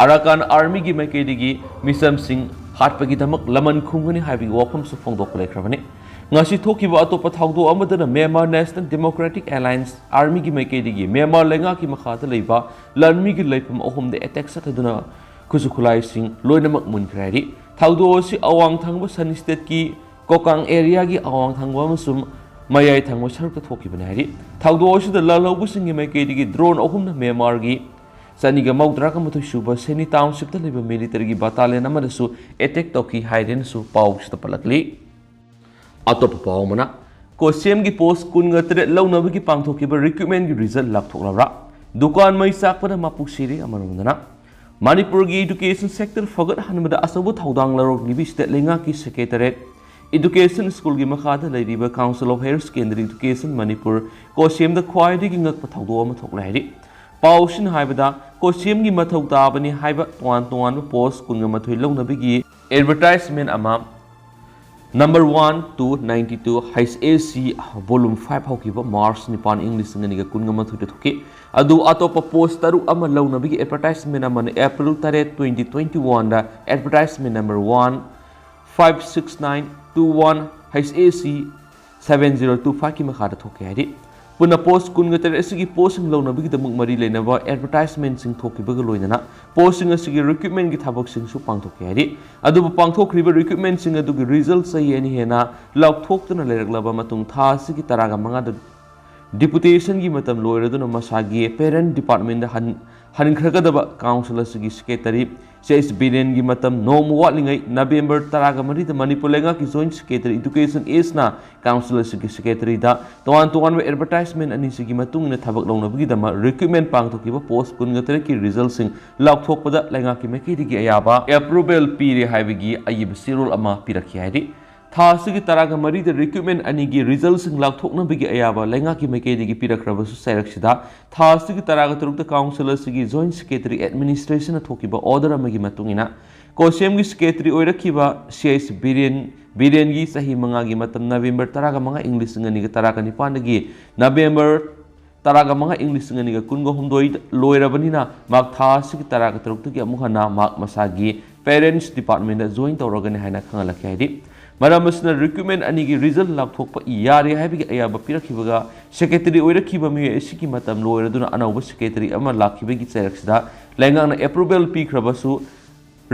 ꯑꯔꯥꯀꯥꯟ ꯑꯥꯔꯃꯤꯒꯤ ꯃꯥꯏꯀꯩꯗꯒꯤ ꯃꯤꯆꯝꯁꯤꯡ ꯍꯥꯠꯄꯒꯤꯗꯃꯛ ꯂꯃꯟ ꯈꯨꯝꯒꯅꯤ ꯍꯥꯏꯕꯒꯤ ꯋꯥꯐꯝꯁꯨ ꯐꯣꯡꯗꯣꯛꯄ ꯂꯩꯈ꯭ꯔꯕꯅꯤ꯫ ꯉꯁꯤ ꯊꯣꯛꯈꯤꯕ ꯑꯇꯣꯞꯄ ꯊꯧꯗꯣꯛ ꯑꯃꯗꯅ ꯃ꯭ꯌꯥꯟꯃꯥꯔ National Democratic Alliance ꯑꯥꯔꯃꯤꯒꯤ ꯃꯥꯏꯀꯩꯗꯒꯤ ꯃ꯭ꯌꯥꯟꯃꯥꯔ ꯂꯩꯉꯥꯛꯀꯤ ꯃꯈꯥꯗ ꯂꯩꯕ ꯂꯥꯟꯃꯤꯒꯤ ꯂꯩꯐꯝ ꯑꯍꯨꯝꯗ attack ꯆꯠꯊꯗꯨꯅ ꯈꯨꯠꯁꯨ ꯈꯨꯠꯂꯥꯏꯁꯤꯡ ꯂꯣꯏꯅꯃꯛ ꯃꯨꯟꯈ꯭ꯔꯦ ꯍꯥꯏꯔꯤ꯫ ꯊꯧꯗꯣꯛ ꯑꯁꯤ ꯑꯋꯥꯡ ꯊꯪꯕ ꯁꯟ ꯁ꯭ꯇꯦꯠꯀꯤ ꯀꯣꯀꯥꯡ areaꯒꯤ ꯑꯋꯥꯡ ꯊꯪꯕ ꯑꯃꯁꯨꯡ ꯃꯌꯥꯏ ꯊꯪꯕ ꯁꯔꯨꯛꯇ ꯊꯣꯛꯈꯤꯕꯅꯤ ꯍꯥꯏꯔꯤ꯫ ꯊꯧꯗꯣꯛ ꯑꯁꯤꯗ ꯂꯥꯜꯍꯧꯕꯁꯤꯡꯒꯤ ꯃꯥꯏꯀꯩꯗꯒꯤ drone ꯑꯍꯨꯝꯅ ꯃ꯭ꯌꯥꯟꯃꯥꯔꯒꯤ ꯆꯅꯤꯒ ꯃꯧꯗ꯭ꯔꯥꯒ ꯃꯥꯊꯣꯏ ꯁꯨꯕ ꯁꯦꯅꯤ townshipꯇ ꯂꯩꯕ militaryꯒꯤ battalion ꯑꯃꯗꯁꯨ attack ꯇꯧꯈꯤ ꯍꯥꯏꯔꯦꯅꯁꯨ ꯄꯥꯎꯁꯤꯗ ꯄꯜꯂꯛꯂꯤ꯫ ꯑꯇꯣꯞꯄ ꯄꯥꯎ ꯑꯃꯅ, ꯀꯣꯁꯤꯌꯝꯒꯤ post ꯀꯨꯟꯒ ꯇꯔꯦꯠ ꯂꯧꯅꯕꯒꯤ ꯄꯥꯡꯊꯣꯛꯈꯤꯕ recruitmentꯀꯤ result ꯂꯥꯎꯊꯣꯛꯂꯕ꯭ꯔꯥ? ꯗꯨꯀꯥꯟ ꯃꯩ ꯆꯥꯛꯄꯅ ꯃꯄꯨ ꯁꯤꯔꯦ꯫ ꯑꯃꯔꯣꯝꯗꯅ, ꯃꯅꯤꯄꯨꯔꯒꯤ education sector ꯐꯒꯠꯍꯟꯕꯗ ꯑꯆꯧꯕ ꯊꯧꯗꯥꯡ ꯂꯧꯔꯛꯂꯤꯕꯤ state ꯂꯩꯉꯥꯛꯀꯤ secretariat education schoolꯒꯤ ꯃꯈꯥꯗ ꯂꯩꯔꯤꯕ Council of Higher Secondary Education Manipur, ꯀꯣꯁꯤꯌꯝꯗ ꯈ꯭ꯋꯥꯏꯗꯒꯤ ꯉꯛꯄ ꯊꯧꯗꯣꯛ ꯑꯃ ꯊꯣꯛꯂꯦ ꯍꯥꯏꯔꯤ꯫ ꯄꯥꯎꯁꯤꯅ ꯍꯥꯏꯕꯗ, ꯀꯣꯁꯤꯌꯝꯒꯤ ꯃꯊꯧ ꯇꯥꯕꯅꯤ ꯍꯥꯏꯕ ꯇꯣꯉꯥꯟ ꯇꯣꯉꯥꯟꯕ post ꯀꯨꯟꯒ ꯃꯥꯊꯣꯏ ꯂꯧꯅꯕꯒꯤ advertisement ꯑꯃ number one to ninety two H A C volume five ꯍꯧꯈꯤꯕ March ꯅꯤꯄꯥꯟ, ꯏꯪ ꯂꯤꯁꯤꯡ ꯑꯅꯤꯒ ꯀꯨꯟꯒ ꯃꯥꯊꯣꯏꯗ ꯊꯣꯛꯈꯤ꯫ ꯑꯗꯨ ꯑꯇꯣꯞꯄ post ꯇꯔꯨꯛ ꯑꯃ ꯂꯧꯅꯕꯒꯤ advertisement ꯑꯃꯅ April ꯇꯔꯦꯠ, twenty twenty oneꯗ advertisement number one five six nine two one H A C seven zero two fiveꯀꯤ ꯃꯈꯥꯗ ꯊꯣꯛꯈꯤ ꯍꯥꯏꯔꯤ꯫ ꯄꯨꯟꯅ post ꯀꯨꯟꯒ ꯇꯔꯦꯠ ꯑꯁꯤꯒꯤ postꯁꯤꯡ ꯂꯧꯅꯕꯒꯤꯗꯃꯛ ꯃꯔꯤ ꯂꯩꯅꯕ advertisementꯁꯤꯡ ꯊꯣꯛꯈꯤꯕꯒ ꯂꯣꯏꯅꯅ postꯁꯤꯡ ꯑꯁꯤꯒꯤ recruitmentꯀꯤ ꯊꯕꯛꯁꯤꯡꯁꯨ ꯄꯥꯡꯊꯣꯛꯈꯤ ꯍꯥꯏꯔꯤ꯫ ꯑꯗꯨꯕꯨ ꯄꯥꯡꯊꯣꯛꯈ꯭ꯔꯤꯕ recruitmentꯁꯤꯡ ꯑꯗꯨꯒꯤ result ꯆꯍꯤ ꯑꯅꯤ ꯍꯦꯟꯅ ꯂꯥꯎꯊꯣꯛꯇꯨꯅ ꯂꯩꯔꯛꯂꯕ ꯃꯇꯨꯡ ꯊꯥ ꯑꯁꯤꯒꯤ ꯇꯔꯥꯒ ꯃꯉꯥꯗ ꯗꯤꯄꯨꯇꯦꯁꯟꯒꯤ ꯃꯇꯝ ꯂꯣꯏꯔꯗꯨꯅ ꯃꯁꯥꯒꯤ ꯄꯦꯔꯦꯟ ꯗꯤꯄꯥꯔꯠꯃꯦꯟꯗ ꯍꯟ-, ꯍꯟꯈ꯭ꯔꯒꯗꯕ ꯀꯥꯎꯟꯁꯤꯜ ꯑꯁꯤꯒꯤ ꯁꯦꯀ꯭ꯔꯦꯇꯔꯤ ꯁꯤ ꯑꯩꯆ ꯕꯤꯔꯦꯟꯒꯤ ꯃꯇꯝ ꯅꯣꯡꯃ ꯋꯥꯠꯂꯤꯉꯩ ꯅꯕꯦꯝꯕꯔ ꯇꯔꯥꯒ ꯃꯔꯤꯗ ꯃꯅꯤꯄꯨꯔ ꯂꯩꯉꯥꯛꯀꯤ ꯖꯣꯏꯟꯠ ꯁꯦꯀ꯭ꯔꯦꯇꯔꯤ ꯏꯗꯨꯀꯦꯁꯟ ꯏꯁꯅ ꯀꯥꯎꯟꯁꯤꯜ ꯑꯁꯤꯒꯤ ꯁꯦꯀ꯭ꯔꯦꯇꯔꯤꯗ ꯇꯣꯉꯥꯟ ꯇꯣꯉꯥꯟꯕ ꯑꯦꯗꯚꯔꯇꯥꯏꯖꯃꯦꯟ ꯑꯅꯤꯁꯤꯒꯤ ꯃꯇꯨꯡ ꯏꯟꯅ ꯊꯕꯛ ꯂꯧꯅꯕꯒꯤꯗꯃꯛ ꯔꯤꯀ꯭ꯔꯨꯠꯃꯦꯟ ꯄꯥꯡꯊꯣꯛꯈꯤꯕ ꯄꯣꯁ ꯀꯨꯟꯒ ꯇꯔꯦꯠꯀꯤ ꯔꯤꯖꯜꯁꯤꯡ ꯂꯥꯎꯊꯣꯛꯄꯗ ꯂꯩꯉꯥꯛꯀꯤ ꯃꯥꯏꯀꯩꯗꯒꯤ ꯑꯌꯥꯕ ꯑꯦꯄ꯭ꯔꯨꯚꯦꯜ ꯄꯤꯔꯦ ꯍꯥꯏꯕꯒꯤ ꯑꯏꯕ ꯆꯦꯔꯣꯜ ꯑꯃ ꯄꯤꯔꯛꯈꯤ ꯍꯥꯏꯔꯤ꯫ ꯊꯥ ꯑꯁꯤꯒꯤ ꯇꯔꯥꯒ ꯃꯔꯤꯗ ꯔꯤꯀ꯭ꯔꯨꯠꯃꯦꯟ ꯑꯅꯤꯒꯤ ꯔꯤꯖꯜꯁꯤꯡ ꯂꯥꯎꯊꯣꯛꯅꯕꯒꯤ ꯑꯌꯥꯕ ꯂꯩꯉꯥꯛꯀꯤ ꯃꯥꯏꯀꯩꯗꯒꯤ ꯄꯤꯔꯛꯈ꯭ꯔꯕꯁꯨ ꯆꯩꯔꯛꯁꯤꯗ ꯊꯥ ꯑꯁꯤꯒꯤ ꯇꯔꯥꯒ ꯇꯔꯨꯛꯇ ꯀꯥꯎꯟꯁꯤꯜ ꯑꯁꯤꯒꯤ ꯖꯣꯏꯟꯠ ꯁꯦꯀ꯭ꯔꯦꯇꯔꯤ ꯑꯦꯗꯃꯤꯅꯤꯁꯇ꯭ꯔꯦꯁꯟꯅ ꯊꯣꯛꯈꯤꯕ ꯑꯣꯔꯗꯔ ꯑꯃꯒꯤ ꯃꯇꯨꯡ ꯏꯟꯅ ꯀꯣꯁꯦꯝꯒꯤ ꯁꯦꯀ꯭ꯔꯦꯇꯔꯤ ꯑꯣꯏꯔꯛꯈꯤꯕ ꯁꯤ ꯑꯩꯆ ꯕꯤꯔꯦꯟ, ꯕꯤꯔꯦꯟꯒꯤ ꯆꯍꯤ ꯃꯉꯥꯒꯤ ꯃꯇꯝ ꯅꯕꯦꯝꯕꯔ ꯇꯔꯥꯒ ꯃꯉꯥ ꯏꯪ ꯂꯤꯁꯤꯡ ꯑꯅꯤꯒ ꯇꯔꯥꯒ ꯅꯤꯄꯥꯟꯗꯒꯤ ꯅꯕꯦꯝꯕꯔ ꯇꯔꯥꯒ ꯃꯉꯥ ꯏꯪ ꯂꯤꯁꯤꯡ ꯑꯅꯤꯒ ꯀꯨꯟꯒ ꯍꯨꯝꯗꯣꯏ ꯂꯣꯏꯔꯕꯅꯤꯅ ꯃꯍꯥꯛ ꯊꯥ ꯑꯁꯤꯒꯤ ꯇꯔꯥꯒ ꯇꯔꯨꯛꯇꯒꯤ ꯑꯃꯨꯛ ꯍꯟꯅ ꯃꯍꯥꯛ ꯃꯁꯥꯒꯤ ꯄꯦꯔꯦꯟꯁ ꯗꯤꯄꯥꯔꯠꯃꯦꯟꯗ ꯖꯣꯏꯟ ꯇꯧꯔꯒꯅꯤ ꯍꯥꯏꯅ ꯈꯪꯍꯜꯂꯛꯈꯤ ꯍꯥꯏꯗꯤ ꯃꯔꯝ ꯑꯁꯤꯅ ꯔꯤꯀ꯭ꯔꯨꯠꯃꯦꯟ ꯑꯅꯤꯒꯤ ꯔꯤꯖꯜ ꯂꯥꯎꯊꯣꯛꯄ ꯌꯥꯔꯦ ꯍꯥꯏꯕꯒꯤ ꯑꯌꯥꯕ ꯄꯤꯔꯛꯈꯤꯕꯒ ꯁꯦꯀ꯭ꯔꯦꯇꯔꯤ ꯑꯣꯏꯔꯛꯈꯤꯕ ꯃꯤꯑꯣꯏ ꯑꯁꯤꯒꯤ ꯃꯇꯝ ꯂꯣꯏꯔꯗꯨꯅ ꯑꯅꯧꯕ ꯁꯦꯀ꯭ꯔꯦꯇꯔꯤ ꯑꯃ ꯂꯥꯛꯈꯤꯕꯒꯤ ꯆꯩꯔꯛꯁꯤꯗ ꯂꯩꯉꯥꯛꯅ ꯑꯦꯄ꯭ꯔꯨꯚꯦꯜ ꯄꯤꯈ꯭ꯔꯕꯁꯨ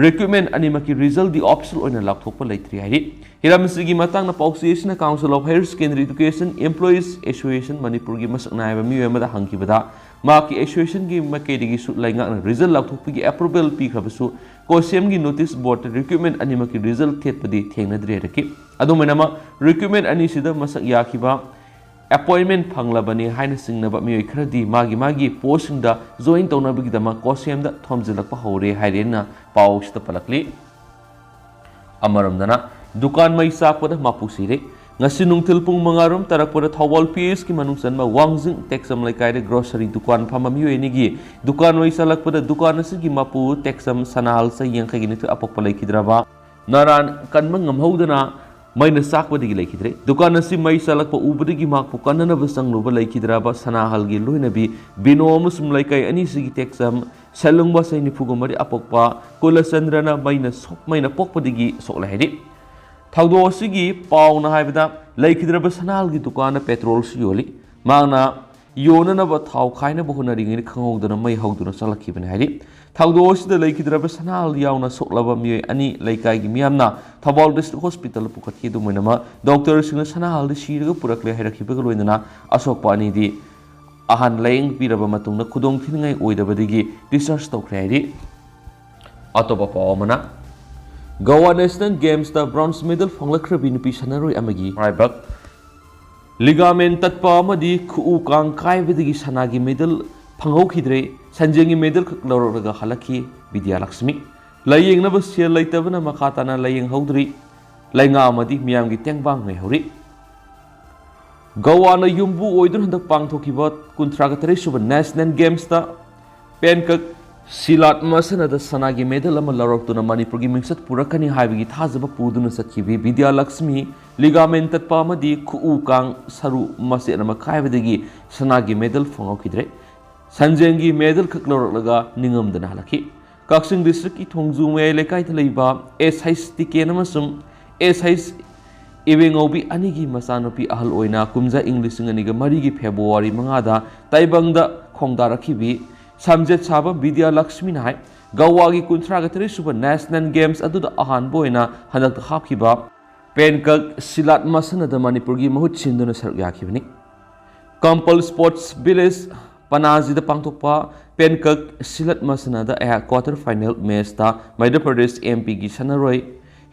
ꯔꯤꯀ꯭ꯔꯨꯠꯃꯦꯟ ꯑꯅꯤꯃꯛꯀꯤ ꯔꯤꯖꯜꯗꯤ ꯑꯣꯐꯤꯁꯤꯌꯦꯜ ꯑꯣꯏꯅ ꯂꯥꯎꯊꯣꯛꯄ ꯂꯩꯇ꯭ꯔꯤ ꯍꯥꯏꯔꯤ꯫ ꯍꯤꯔꯝ ꯑꯁꯤꯒꯤ ꯃꯇꯥꯡꯗ ꯄꯥꯎꯆꯦ ꯑꯁꯤꯅ Council of Higher Secondary Education Employees Association ꯃꯅꯤꯄꯨꯔꯒꯤ ꯃꯁꯛ ꯅꯥꯏꯕ ꯃꯤꯑꯣꯏ ꯑꯃꯗ ꯍꯪꯈꯤꯕꯗ ꯃꯍꯥꯛꯀꯤ ꯑꯦꯁꯣꯁꯤꯌꯦꯁꯟꯒꯤ ꯃꯥꯏꯀꯩꯗꯒꯤꯁꯨ ꯂꯩꯉꯥꯛꯅ ꯔꯤꯖꯜ ꯂꯥꯎꯊꯣꯛꯄꯒꯤ ꯑꯦꯄ꯭ꯔꯨꯚꯦꯜ ꯄꯤꯈ꯭ꯔꯕꯁꯨ ꯀꯣꯁꯦꯝꯒꯤ ꯅꯣꯇꯤꯁ ꯕꯣꯔꯗꯇ ꯔꯤꯀ꯭ꯔꯨꯠꯃꯦꯟ ꯑꯅꯤꯃꯛꯀꯤ ꯔꯤꯖꯜ ꯊꯦꯠꯄꯗꯤ ꯊꯦꯡꯅꯗ꯭ꯔꯤ ꯍꯥꯏꯔꯛꯈꯤ꯫ ꯑꯗꯨꯝ ꯑꯣꯏꯅꯃꯛ ꯔꯤꯀ꯭ꯔꯨꯠꯃꯦꯟ ꯑꯅꯤꯁꯤꯗ ꯃꯁꯛ ꯌꯥꯈꯤꯕ ꯑꯦꯄꯣꯏꯟꯃꯦꯟ ꯐꯪꯂꯕꯅꯤ ꯍꯥꯏꯅ ꯆꯤꯡꯅꯕ ꯃꯤꯑꯣꯏ ꯈꯔꯗꯤ ꯃꯥꯒꯤ ꯃꯥꯒꯤ ꯄꯣꯁꯁꯤꯡꯗ ꯖꯣꯏꯟ ꯇꯧꯅꯕꯒꯤꯗꯃꯛ ꯀꯣꯁꯦꯝꯗ ꯊꯣꯝꯖꯤꯜꯂꯛꯄ ꯍꯧꯔꯦ ꯍꯥꯏꯔꯦꯅ ꯄꯥꯎꯁꯤꯗ ꯄꯜꯂꯛꯂꯤ꯫ ꯑꯃꯔꯣꯝꯗꯅ ꯗꯨꯀꯥꯟ ꯃꯩ ꯆꯥꯛꯄꯗ ꯃꯄꯨ ꯁꯤꯔꯦ꯫ ꯉꯁꯤ ꯅꯨꯡꯊꯤꯜ ꯄꯨꯡ ꯃꯉꯥ ꯔꯣꯝ ꯇꯥꯔꯛꯄꯗ ꯊꯧꯕꯥꯜ ꯄꯤ ꯑꯩꯆꯀꯤ ꯃꯅꯨꯡ ꯆꯟꯕ ꯋꯥꯡꯖꯤꯡ ꯇꯦꯛꯆꯝ ꯂꯩꯀꯥꯏꯗ ꯒ꯭ꯔꯣꯁꯔꯤ ꯗꯨꯀꯥꯟ ꯐꯝꯕ ꯃꯤꯑꯣꯏ ꯑꯅꯤꯒꯤ ꯗꯨꯀꯥꯟ ꯃꯩ ꯆꯥꯛꯂꯛꯄꯗ ꯗꯨꯀꯥꯟ ꯑꯁꯤꯒꯤ ꯃꯄꯨ ꯇꯦꯛꯆꯝ ꯁꯅꯥꯍꯜ ꯆꯍꯤ ꯌꯥꯡꯈꯩꯒꯤ ꯅꯤꯊꯣꯏ ꯑꯄꯣꯛꯄ ꯂꯩꯈꯤꯗ꯭ꯔꯕ ꯅꯥꯔꯥꯟ ꯀꯟꯕ ꯉꯝꯍꯧꯗꯅ ꯃꯩꯅ ꯆꯥꯛꯄꯗꯒꯤ ꯂꯩꯈꯤꯗ꯭ꯔꯦ꯫ ꯗꯨꯀꯥꯟ ꯑꯁꯤ ꯃꯩ ꯆꯥꯛꯂꯛꯄ ꯎꯕꯗꯒꯤ ꯃꯍꯥꯛꯄꯨ ꯀꯟꯅꯅꯕ ꯆꯪꯂꯨꯕ ꯂꯩꯈꯤꯗ꯭ꯔꯕ ꯁꯅꯥꯍꯜꯒꯤ ꯂꯣꯏꯅꯕꯤ ꯕꯤꯅꯣ ꯑꯃꯁꯨꯡ ꯂꯩꯀꯥꯏ ꯑꯅꯤꯁꯤꯒꯤ ꯇꯦꯛꯆꯝ ꯁꯦꯂꯨꯡꯕ ꯆꯍꯤ ꯅꯤꯐꯨꯒ ꯃꯔꯤ ꯑꯄꯣꯛꯄ ꯀꯨꯂꯆꯟꯗ꯭ꯔꯅ ꯃꯩꯅ ꯁꯣꯛ-, ꯃꯩꯅ ꯄꯣꯛꯄꯗꯒꯤ ꯁꯣꯛꯂꯦ ꯍꯥꯏꯔꯤ꯫ ꯊꯧꯗꯣꯛ ꯑꯁꯤꯒꯤ ꯄꯥꯎꯅ ꯍꯥꯏꯕꯗ ꯂꯩꯈꯤꯗ꯭ꯔꯕ ꯁꯅꯥꯍꯜꯒꯤ ꯗꯨꯀꯥꯟꯗ ꯄꯦꯇ꯭ꯔꯣꯜꯁꯨ ꯌꯣꯜꯂꯤ꯫ ꯃꯍꯥꯛꯅ ꯌꯣꯟꯅꯅꯕ ꯊꯥꯎ ꯈꯥꯏꯅꯕ ꯍꯣꯠꯅꯔꯤꯉꯩꯗ ꯈꯪꯍꯧꯗꯅ ꯃꯩ ꯍꯧꯗꯨꯅ ꯆꯥꯛꯂꯛꯈꯤꯕꯅꯤ ꯍꯥꯏꯔꯤ꯫ ꯊꯧꯗꯣꯛ ꯑꯁꯤꯗ ꯂꯩꯈꯤꯗ꯭ꯔꯕ ꯁꯅꯥꯍꯜ ꯌꯥꯎꯅ ꯁꯣꯛꯂꯕ ꯃꯤꯑꯣꯏ ꯑꯅꯤ ꯂꯩꯀꯥꯏꯒꯤ ꯃꯤꯌꯥꯝꯅ ꯊꯧꯕꯥꯜ ꯗꯤꯁꯇ꯭ꯔꯤꯛ ꯍꯣꯁꯄꯤꯇꯥꯜꯗ ꯄꯨꯈꯠꯈꯤ꯫ ꯑꯗꯨꯝ ꯑꯣꯏꯅꯃꯛ, ꯗꯣꯛꯇꯔꯁꯤꯡꯅ ꯁꯅꯥꯍꯜꯗꯤ ꯁꯤꯔꯒ ꯄꯨꯔꯛꯂꯦ ꯍꯥꯏꯔꯛꯈꯤꯕꯒ ꯂꯣꯏꯅꯅ ꯑꯁꯣꯛꯄ ꯑꯅꯤꯗꯤ ꯑꯍꯥꯟ ꯂꯥꯌꯦꯡ ꯄꯤꯔꯕ ꯃꯇꯨꯡꯗ ꯈꯨꯗꯣꯡ ꯊꯤꯅꯤꯡꯉꯥꯏ ꯑꯣꯏꯗꯕꯗꯒꯤ discharge ꯇꯧꯈ꯭ꯔꯦ ꯍꯥꯏꯔꯤ꯫ ꯑꯇꯣꯞꯄ ꯄꯥꯎ ꯑꯃꯅ, ꯒꯣꯋꯥ ꯅꯦꯁꯅꯦꯜ ꯒꯦꯝꯁꯇ ꯕ꯭ꯔꯣꯟꯖ ꯃꯦꯗꯜ ꯐꯪꯂꯛꯈ꯭ꯔꯕꯤ ꯅꯨꯄꯤ ꯁꯥꯟꯅꯔꯣꯏ ꯑꯃꯒꯤ ꯃꯔꯥꯏꯕꯛ꯫ ꯂꯤꯒꯥꯃꯦꯟ ꯇꯠꯄ ꯑꯃꯗꯤ ꯈꯨꯎ ꯀꯥꯡ ꯀꯥꯏꯕꯗꯒꯤ ꯁꯅꯥꯒꯤ ꯃꯦꯗꯜ ꯐꯪꯍꯧꯈꯤꯗ꯭ꯔꯦ꯫ ꯁꯟꯖꯦꯡꯒꯤ ꯃꯦꯗꯜ ꯈꯛ ꯂꯧꯔꯛꯂꯒ ꯍꯜꯂꯛꯈꯤ ꯕꯤꯗ꯭ꯌꯥꯂꯛꯁꯃꯤ꯫ ꯂꯥꯌꯦꯡꯅꯕ ꯁꯦꯜ ꯂꯩꯇꯕꯅ ꯃꯈꯥ ꯇꯥꯅ ꯂꯥꯌꯦꯡꯍꯧꯗ꯭ꯔꯤ꯫ ꯂꯩꯉꯥꯛ ꯑꯃꯗꯤ ꯃꯤꯌꯥꯝꯒꯤ ꯇꯦꯡꯕꯥꯡ ꯉꯥꯏꯍꯧꯔꯤ꯫ ꯒꯋꯥꯅ ꯌꯨꯝꯕꯨ ꯑꯣꯏꯗꯨꯅ ꯍꯟꯗꯛ ꯄꯥꯡꯊꯣꯛꯈꯤꯕ ꯀꯨꯟꯊ꯭ꯔꯥꯒ ꯇꯔꯦꯠ ꯁꯨꯕ ꯅꯦꯁꯅꯦꯜ ꯒꯦꯝꯁꯇ ꯄꯦꯟꯀꯛ ꯁꯤꯂꯥꯠ ꯃꯁꯥꯟꯅꯗ ꯁꯅꯥꯒꯤ ꯃꯦꯗꯜ ꯑꯃ ꯂꯧꯔꯛꯇꯨꯅ ꯃꯅꯤꯄꯨꯔꯒꯤ ꯃꯤꯡꯆꯠ ꯄꯨꯔꯛꯀꯅꯤ ꯍꯥꯏꯕꯒꯤ ꯊꯥꯖꯕ ꯄꯨꯗꯨꯅ ꯆꯠꯈꯤꯕꯤ ꯕꯤꯗ꯭ꯌꯥꯂꯛꯁꯃꯤ ꯂꯤꯒꯥꯃꯦꯟ ꯇꯠꯄ ꯑꯃꯗꯤ ꯈꯨꯎ ꯀꯥꯡ ꯁꯔꯨ ꯃꯆꯦꯠ ꯑꯃ ꯀꯥꯏꯕꯗꯒꯤ ꯁꯅꯥꯒꯤ ꯃꯦꯗꯜ ꯐꯪꯍꯧꯈꯤꯗ꯭ꯔꯦ꯫ ꯁꯟꯖꯦꯡꯒꯤ ꯃꯦꯗꯜ ꯈꯛ ꯂꯧꯔꯛꯂꯒ ꯅꯤꯡꯉꯝꯗꯅ ꯍꯜꯂꯛꯈꯤ꯫ ꯀꯛꯆꯤꯡ ꯗꯤꯁꯇ꯭ꯔꯤꯛꯀꯤ ꯊꯣꯡꯖꯨ ꯃꯌꯥꯏ ꯂꯩꯀꯥꯏꯗ ꯂꯩꯕ ꯑꯦꯁ ꯍꯩꯆ ꯇꯤꯀꯦꯟ ꯑꯃꯁꯨꯡ ꯑꯦꯁ ꯍꯩꯆ ꯏꯕꯦꯉꯧꯕꯤ ꯑꯅꯤꯒꯤ ꯃꯆꯥꯅꯨꯄꯤ ꯑꯍꯜ ꯑꯣꯏꯅ ꯀꯨꯝꯖꯥ ꯏꯪ ꯂꯤꯁꯤꯡ ꯑꯅꯤꯒ ꯃꯔꯤꯒꯤ ꯐꯦꯕ꯭ꯔꯨꯋꯥꯔꯤ ꯃꯉꯥꯗ ꯇꯥꯏꯕꯪꯗ ꯈꯣꯡꯗꯥꯔꯛꯈꯤꯕꯤ ꯁꯝꯖꯦꯠ ꯁꯥꯕ ꯕꯤꯗ꯭ꯌꯥ ꯂꯛꯁꯃꯤꯅ ꯍꯥꯏ, ꯒꯋꯥꯒꯤ ꯀꯨꯟꯊ꯭ꯔꯥꯒ ꯇꯔꯦꯠ ꯁꯨꯕ ꯅꯦꯁꯅꯦꯜ ꯒꯦꯝꯁ ꯑꯗꯨꯗ ꯑꯍꯥꯟꯕ ꯑꯣꯏꯅ ꯍꯟꯗꯛꯇ ꯍꯥꯞꯈꯤꯕ ꯄꯦꯟꯀꯛ ꯁꯤꯂꯥꯠ ꯃꯁꯥꯟꯅꯗ ꯃꯅꯤꯄꯨꯔꯒꯤ ꯃꯍꯨꯠ ꯁꯤꯟꯗꯨꯅ ꯁꯔꯨꯛ ꯌꯥꯈꯤꯕꯅꯤ꯫ ꯀꯝꯄꯜ ꯁ꯭ꯄꯣꯔꯠꯁ ꯚꯤꯂꯦꯖ ꯄꯅꯥꯖꯤꯗ ꯄꯥꯡꯊꯣꯛꯄ ꯄꯦꯟꯀꯛ ꯁꯤꯂꯠ ꯃꯁꯥꯟꯅꯗ ꯑꯩꯍꯥꯛ quarter final ꯃꯦꯆꯇ Madhya Pradesh M ꯄꯤꯒꯤ ꯁꯥꯟꯅꯔꯣꯏ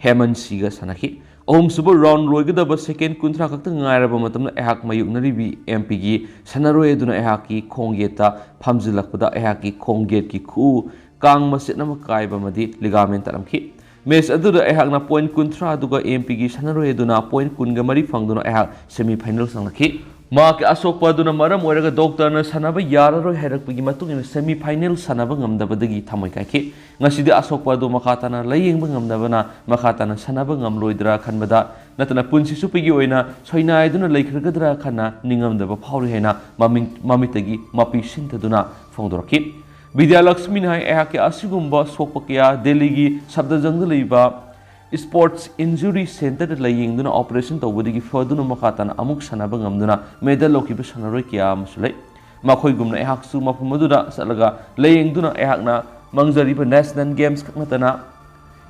ꯍꯦꯃꯟ ꯁꯤꯒ ꯁꯥꯟꯅꯈꯤ꯫ ꯑꯍꯨꯝꯁꯨꯕ ꯔꯥꯎꯟ ꯂꯣꯏꯒꯗꯕ ꯁꯦꯀꯦꯟ ꯀꯨꯟꯊ꯭ꯔꯥ ꯈꯛꯇ ꯉꯥꯏꯔꯕ ꯃꯇꯝꯗ ꯑꯩꯍꯥꯛ ꯃꯥꯌꯣꯛꯅꯔꯤꯕꯤ ꯑꯦꯝ ꯄꯤꯒꯤ ꯁꯥꯟꯅꯔꯣꯏ ꯑꯗꯨꯅ ꯑꯩꯍꯥꯛꯀꯤ ꯈꯣꯡ ꯌꯦꯠꯇ ꯐꯝꯖꯤꯜꯂꯛꯄꯗ ꯑꯩꯍꯥꯛꯀꯤ ꯈꯣꯡ ꯌꯦꯠꯀꯤ ꯈꯨꯎ ꯀꯥꯡ ꯃꯆꯦꯠ ꯑꯃ ꯀꯥꯏꯕ ꯑꯃꯗꯤ ꯂꯤꯒꯥꯃꯦꯟ ꯇꯠꯂꯝꯈꯤ꯫ ꯃꯦꯆ ꯑꯗꯨꯗ ꯑꯩꯍꯥꯛꯅ ꯄꯣꯏꯟꯠ ꯀꯨꯟꯊ꯭ꯔꯥ ꯑꯗꯨꯒ ꯑꯦꯝ ꯄꯤꯒꯤ ꯁꯥꯟꯅꯔꯣꯏ ꯑꯗꯨꯅ ꯄꯣꯏꯟꯠ ꯀꯨꯟꯒ ꯃꯔꯤ ꯐꯪꯗꯨꯅ ꯑꯩꯍꯥꯛ ꯁꯦꯃꯤ ꯐꯥꯏꯅꯦꯜ ꯆꯪꯂꯛꯈꯤ꯫ ꯃꯍꯥꯛꯀꯤ ꯑꯁꯣꯛꯄ ꯑꯗꯨꯅ ꯃꯔꯝ ꯑꯣꯏꯔꯒ ꯗꯣꯛꯇꯔꯅ ꯁꯥꯟꯅꯕ ꯌꯥꯔꯔꯣꯏ ꯍꯥꯏꯔꯛꯄꯒꯤ ꯃꯇꯨꯡ ꯏꯟꯅ ꯁꯦꯃꯤ ꯐꯥꯏꯅꯦꯜ ꯁꯥꯟꯅꯕ ꯉꯝꯗꯕꯗꯒꯤ ꯊꯃꯣꯏ ꯀꯥꯏꯈꯤ꯫ ꯉꯁꯤꯗꯤ ꯑꯁꯣꯛꯄ ꯑꯗꯨ ꯃꯈꯥ ꯇꯥꯅ ꯂꯥꯌꯦꯡꯕ ꯉꯝꯗꯕꯅ ꯃꯈꯥ ꯇꯥꯅ ꯁꯥꯟꯅꯕ ꯉꯝꯂꯣꯏꯗ꯭ꯔꯥ ꯈꯟꯕꯗ ꯅꯠꯇꯅ ꯄꯨꯟꯁꯤ ꯆꯨꯞꯄꯒꯤ ꯑꯣꯏꯅ ꯁꯣꯏꯅꯥꯏꯗꯨꯅ ꯂꯩꯈ꯭ꯔꯒꯗ꯭ꯔꯥ ꯈꯟꯅ ꯅꯤꯡꯉꯝꯗꯕ ꯐꯥꯎꯔꯤ ꯍꯥꯏꯅ ꯃꯃꯤꯡ-, ꯃꯃꯤꯠꯇꯒꯤ ꯃꯄꯤ ꯁꯤꯟꯊꯗꯨꯅ ꯐꯣꯡꯗꯣꯔꯛꯈꯤ꯫ ꯕꯤꯗ꯭ꯌꯥꯂꯛꯁꯃꯤꯅ ꯍꯥꯏ, ꯑꯩꯍꯥꯛꯀꯤ ꯑꯁꯤꯒꯨꯝꯕ ꯁꯣꯛꯄ ꯀꯌꯥ ꯗꯦꯜꯂꯤꯒꯤ ꯁꯐꯗꯔꯖꯪꯗ ꯂꯩꯕ ꯁ꯭ꯄꯣꯔꯠꯁ ꯏꯟꯖꯨꯔꯤ ꯁꯦꯟꯇꯔꯗ ꯂꯥꯌꯦꯡꯗꯨꯅ ꯑꯣꯄꯔꯦꯁꯟ ꯇꯧꯕꯗꯒꯤ ꯐꯗꯨꯅ ꯃꯈꯥ ꯇꯥꯅ ꯑꯃꯨꯛ ꯁꯥꯟꯅꯕ ꯉꯝꯗꯨꯅ ꯃꯦꯗꯜ ꯂꯧꯈꯤꯕ ꯁꯥꯟꯅꯔꯣꯏ ꯀꯌꯥ ꯑꯃꯁꯨ ꯂꯩ꯫ ꯃꯈꯣꯏꯒꯨꯝꯅ ꯑꯩꯍꯥꯛꯁꯨ ꯃꯐꯝ ꯑꯗꯨꯗ ꯆꯠꯂꯒ ꯂꯥꯌꯦꯡꯗꯨꯅ ꯑꯩꯍꯥꯛꯅ ꯃꯥꯡꯖꯔꯤꯕ National Games ꯈꯛ ꯅꯠꯇꯅ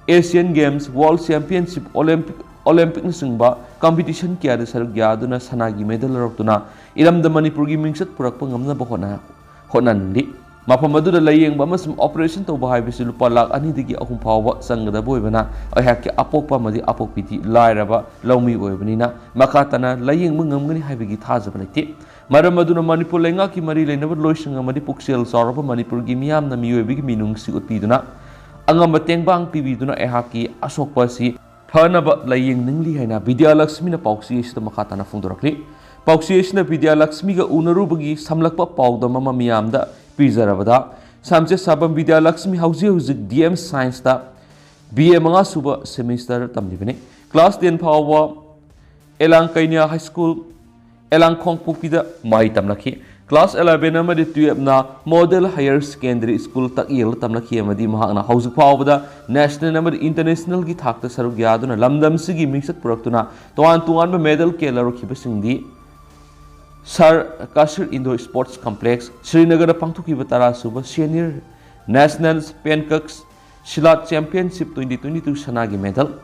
Asian Games, World Championship, Olympic, Olympicꯅꯆꯤꯡꯕ competition ꯀꯌꯥꯗ ꯁꯔꯨꯛ ꯌꯥꯗꯨꯅ ꯁꯅꯥꯒꯤ medal ꯂꯧꯔꯛꯇꯨꯅ ꯏꯔꯝꯗꯝ ꯃꯅꯤꯄꯨꯔꯒꯤ ꯃꯤꯡꯆꯠ ꯄꯨꯔꯛꯄ ꯉꯝꯅꯕ ꯍꯣꯠꯅ-, ꯍꯣꯠꯅꯍꯟꯂꯤ꯫ ꯃꯐꯝ ꯑꯗꯨꯗ ꯂꯥꯌꯦꯡꯕ ꯑꯃꯁꯨꯡ operation ꯇꯧꯕ ꯍꯥꯏꯕꯁꯤ ꯂꯨꯄꯥ ꯂꯥꯈ ꯑꯅꯤꯗꯒꯤ ꯑꯍꯨꯝ ꯐꯥꯎꯕ ꯆꯪꯒꯗꯕ ꯑꯣꯏꯕꯅ ꯑꯩꯍꯥꯛꯀꯤ ꯑꯄꯣꯛꯄ ꯑꯃꯗꯤ ꯑꯄꯣꯛꯄꯤꯗꯤ ꯂꯥꯏꯔꯕ ꯂꯧꯃꯤ ꯑꯣꯏꯕꯅꯤꯅ ꯃꯈꯥ ꯇꯥꯅ ꯂꯥꯌꯦꯡꯕ ꯉꯝꯒꯅꯤ ꯍꯥꯏꯕꯒꯤ ꯊꯥꯖꯕ ꯂꯩꯇꯦ꯫ ꯃꯔꯝ ꯑꯗꯨꯅ ꯃꯅꯤꯄꯨꯔ ꯂꯩꯉꯥꯛꯀꯤ ꯃꯔꯤ ꯂꯩꯅꯕ ꯂꯣꯏꯁꯪ ꯑꯃꯗꯤ ꯄꯨꯛꯆꯦꯜ ꯆꯥꯎꯔꯕ ꯃꯅꯤꯄꯨꯔꯒꯤ ꯃꯤꯌꯥꯝꯅ ꯃꯤꯑꯣꯏꯕꯒꯤ ꯃꯤꯅꯨꯡꯁꯤ ꯎꯠꯄꯤꯗꯨꯅ ꯑꯉꯝꯕ ꯇꯦꯡꯕꯥꯡ ꯄꯤꯕꯤꯗꯨꯅ ꯑꯩꯍꯥꯛꯀꯤ ꯑꯁꯣꯛꯄ ꯑꯁꯤ ꯐꯅꯕ ꯂꯥꯌꯦꯡꯅꯤꯡꯂꯤ ꯍꯥꯏꯅ ꯕꯤꯗ꯭ꯌꯥꯂꯛꯁꯃꯤꯅ ꯄꯥꯎꯆꯦ ꯑꯁꯤꯗ ꯃꯈꯥ ꯇꯥꯅ ꯐꯣꯡꯗꯣꯔꯛꯂꯤ꯫ ꯄꯥꯎꯆꯦ ꯑꯁꯤꯅ ꯕꯤꯗ꯭ꯌꯥꯂꯛꯁꯃꯤꯒ ꯎꯅꯔꯨꯕꯒꯤ ꯁꯝꯂꯛꯄ ꯄꯥꯎꯗꯝ ꯑꯃ ꯃꯤꯌꯥꯝꯗ ꯄꯤꯖꯔꯕꯗ, ꯁꯝꯆꯦꯠ ꯁꯥꯕꯝ ꯕꯤꯗ꯭ꯌꯥꯂꯛꯁꯃꯤ ꯍꯧꯖꯤꯛ ꯍꯧꯖꯤꯛ D M Scienceꯇ B A ꯃꯉꯥ ꯁꯨꯕ semesterꯗ ꯇꯝꯂꯤꯕꯅꯤ꯫ Class ten ꯐꯥꯎꯕ ꯑꯦꯂꯥꯡ ꯀꯩꯅ꯭ꯌꯥ High School, ꯑꯦꯂꯥꯡ ꯈꯣꯡꯄꯣꯛꯄꯤꯗ ꯃꯍꯩ ꯇꯝꯂꯛꯈꯤ꯫ Class eleven ꯑꯃꯗꯤ twelveꯅ Model Higher Secondary School ꯇꯛꯌꯦꯜꯗ ꯇꯝꯂꯛꯈꯤ ꯑꯃꯗꯤ ꯃꯍꯥꯛꯅ ꯍꯧꯖꯤꯛ ꯐꯥꯎꯕꯗ national ꯑꯃꯗꯤ internationalꯒꯤ ꯊꯥꯛꯇ ꯁꯔꯨꯛ ꯌꯥꯗꯨꯅ ꯂꯝꯗꯝꯁꯤꯒꯤ ꯃꯤꯡꯆꯠ ꯄꯨꯔꯛꯇꯨꯅ ꯇꯣꯉꯥꯟ ꯇꯣꯉꯥꯟꯕ medal ꯀꯌꯥ ꯂꯧꯔꯛꯈꯤꯕꯁꯤꯡꯗꯤ Sir Kasir Indoor Sports Complex, ꯁ꯭ꯔꯤꯅꯒꯔꯗ ꯄꯥꯡꯊꯣꯛꯈꯤꯕ ꯇꯔꯥ ꯁꯨꯕ Senior National Pankak Silat Championship twenty twenty-two ꯁꯅꯥꯒꯤ medal,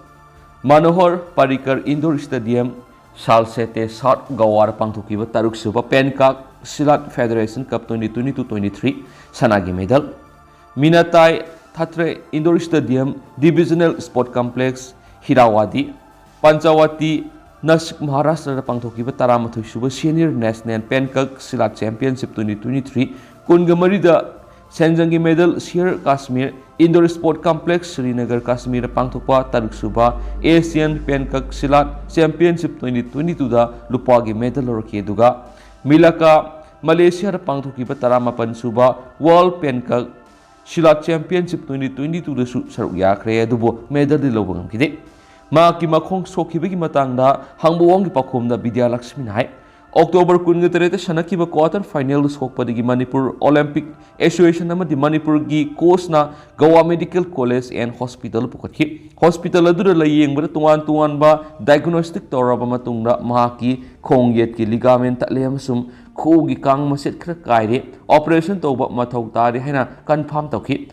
ꯃꯅꯣꯍꯔ ꯄꯥꯔꯤꯀꯔ Indoor Stadium, ꯁꯥꯜꯁꯦꯇꯦ, South Goaꯗ ꯄꯥꯡꯊꯣꯛꯈꯤꯕ ꯇꯔꯨꯛ ꯁꯨꯕ Pankak Silat Federation Cup twenty twenty-two twenty-three ꯁꯅꯥꯒꯤ medal, ꯃꯤꯅꯥꯇꯥꯏ ꯊꯥꯇ꯭ꯔꯦ Indoor Stadium, Divisional Sport Complex, ꯍꯤꯔꯥꯋꯥꯗꯤ, ꯄꯟꯆꯥꯋꯇꯤ, Nashik, ꯃꯍꯥꯔꯥꯁꯇ꯭ꯔꯗ ꯄꯥꯡꯊꯣꯛꯈꯤꯕ ꯇꯔꯥꯃꯥꯊꯣꯏ ꯁꯨꯕ Senior National Pankak Silat Championship twenty twenty-three, ꯀꯨꯟꯒ ꯃꯔꯤꯗ ꯁꯦꯟꯖꯪꯒꯤ medal, Sher Kashmir Indoor Sport Complex, Srinagar, ꯀꯥꯁꯃꯤꯔꯗ ꯄꯥꯡꯊꯣꯛꯄ ꯇꯔꯨꯛ ꯁꯨꯕ Asian Pankak Silat Championship twenty twenty-twoꯗ ꯂꯨꯄꯥꯒꯤ medal ꯂꯧꯔꯛꯈꯤ꯫ ꯑꯗꯨꯒ ꯃꯤꯂꯥꯀꯥ, ꯃꯂꯦꯁꯤꯌꯥꯗ ꯄꯥꯡꯊꯣꯛꯈꯤꯕ ꯇꯔꯥꯃꯥꯄꯟ ꯁꯨꯕ World Pankak Silat Championship twenty twenty-twoꯗꯁꯨ ꯁꯔꯨꯛ ꯌꯥꯈ꯭ꯔꯦ, ꯑꯗꯨꯕꯨ medalꯗꯤ ꯂꯧꯕ ꯉꯝꯈꯤꯗꯦ꯫ ꯃꯍꯥꯛꯀꯤ ꯃꯈꯣꯡ ꯁꯣꯛꯈꯤꯕꯒꯤ ꯃꯇꯥꯡꯗ ꯍꯪꯕ ꯋꯥꯍꯪꯒꯤ ꯄꯥꯎꯈꯨꯝꯗ ꯕꯤꯗ꯭ꯌꯥꯂꯛꯁꯃꯤꯅ ꯍꯥꯏ, October ꯀꯨꯟꯒ ꯇꯔꯦꯠꯇ ꯁꯥꯟꯅꯈꯤꯕ quarter finalꯗ ꯁꯣꯛꯄꯗꯒꯤ ꯃꯅꯤꯄꯨꯔ Olympic Association ꯑꯃꯗꯤ ꯃꯅꯤꯄꯨꯔꯒꯤ coachꯅ Goa Medical College and Hospital ꯄꯨꯈꯠꯈꯤ꯫ Hospital ꯑꯗꯨꯗ ꯂꯥꯌꯦꯡꯕꯗ ꯇꯣꯉꯥꯟ ꯇꯣꯉꯥꯟꯕ diagnostic ꯇꯧꯔꯕ ꯃꯇꯨꯡꯗ ꯃꯍꯥꯛꯀꯤ ꯈꯣꯡ ꯌꯦꯠꯀꯤ ligament ꯇꯠꯂꯦ ꯑꯃꯁꯨꯡ ꯈꯨꯎꯒꯤ ꯀꯥꯡ ꯃꯆꯦꯠ ꯈꯔ ꯀꯥꯏꯔꯦ, operation ꯇꯧꯕ ꯃꯊꯧ ꯇꯥꯔꯦ ꯍꯥꯏꯅ confirm ꯇꯧꯈꯤ꯫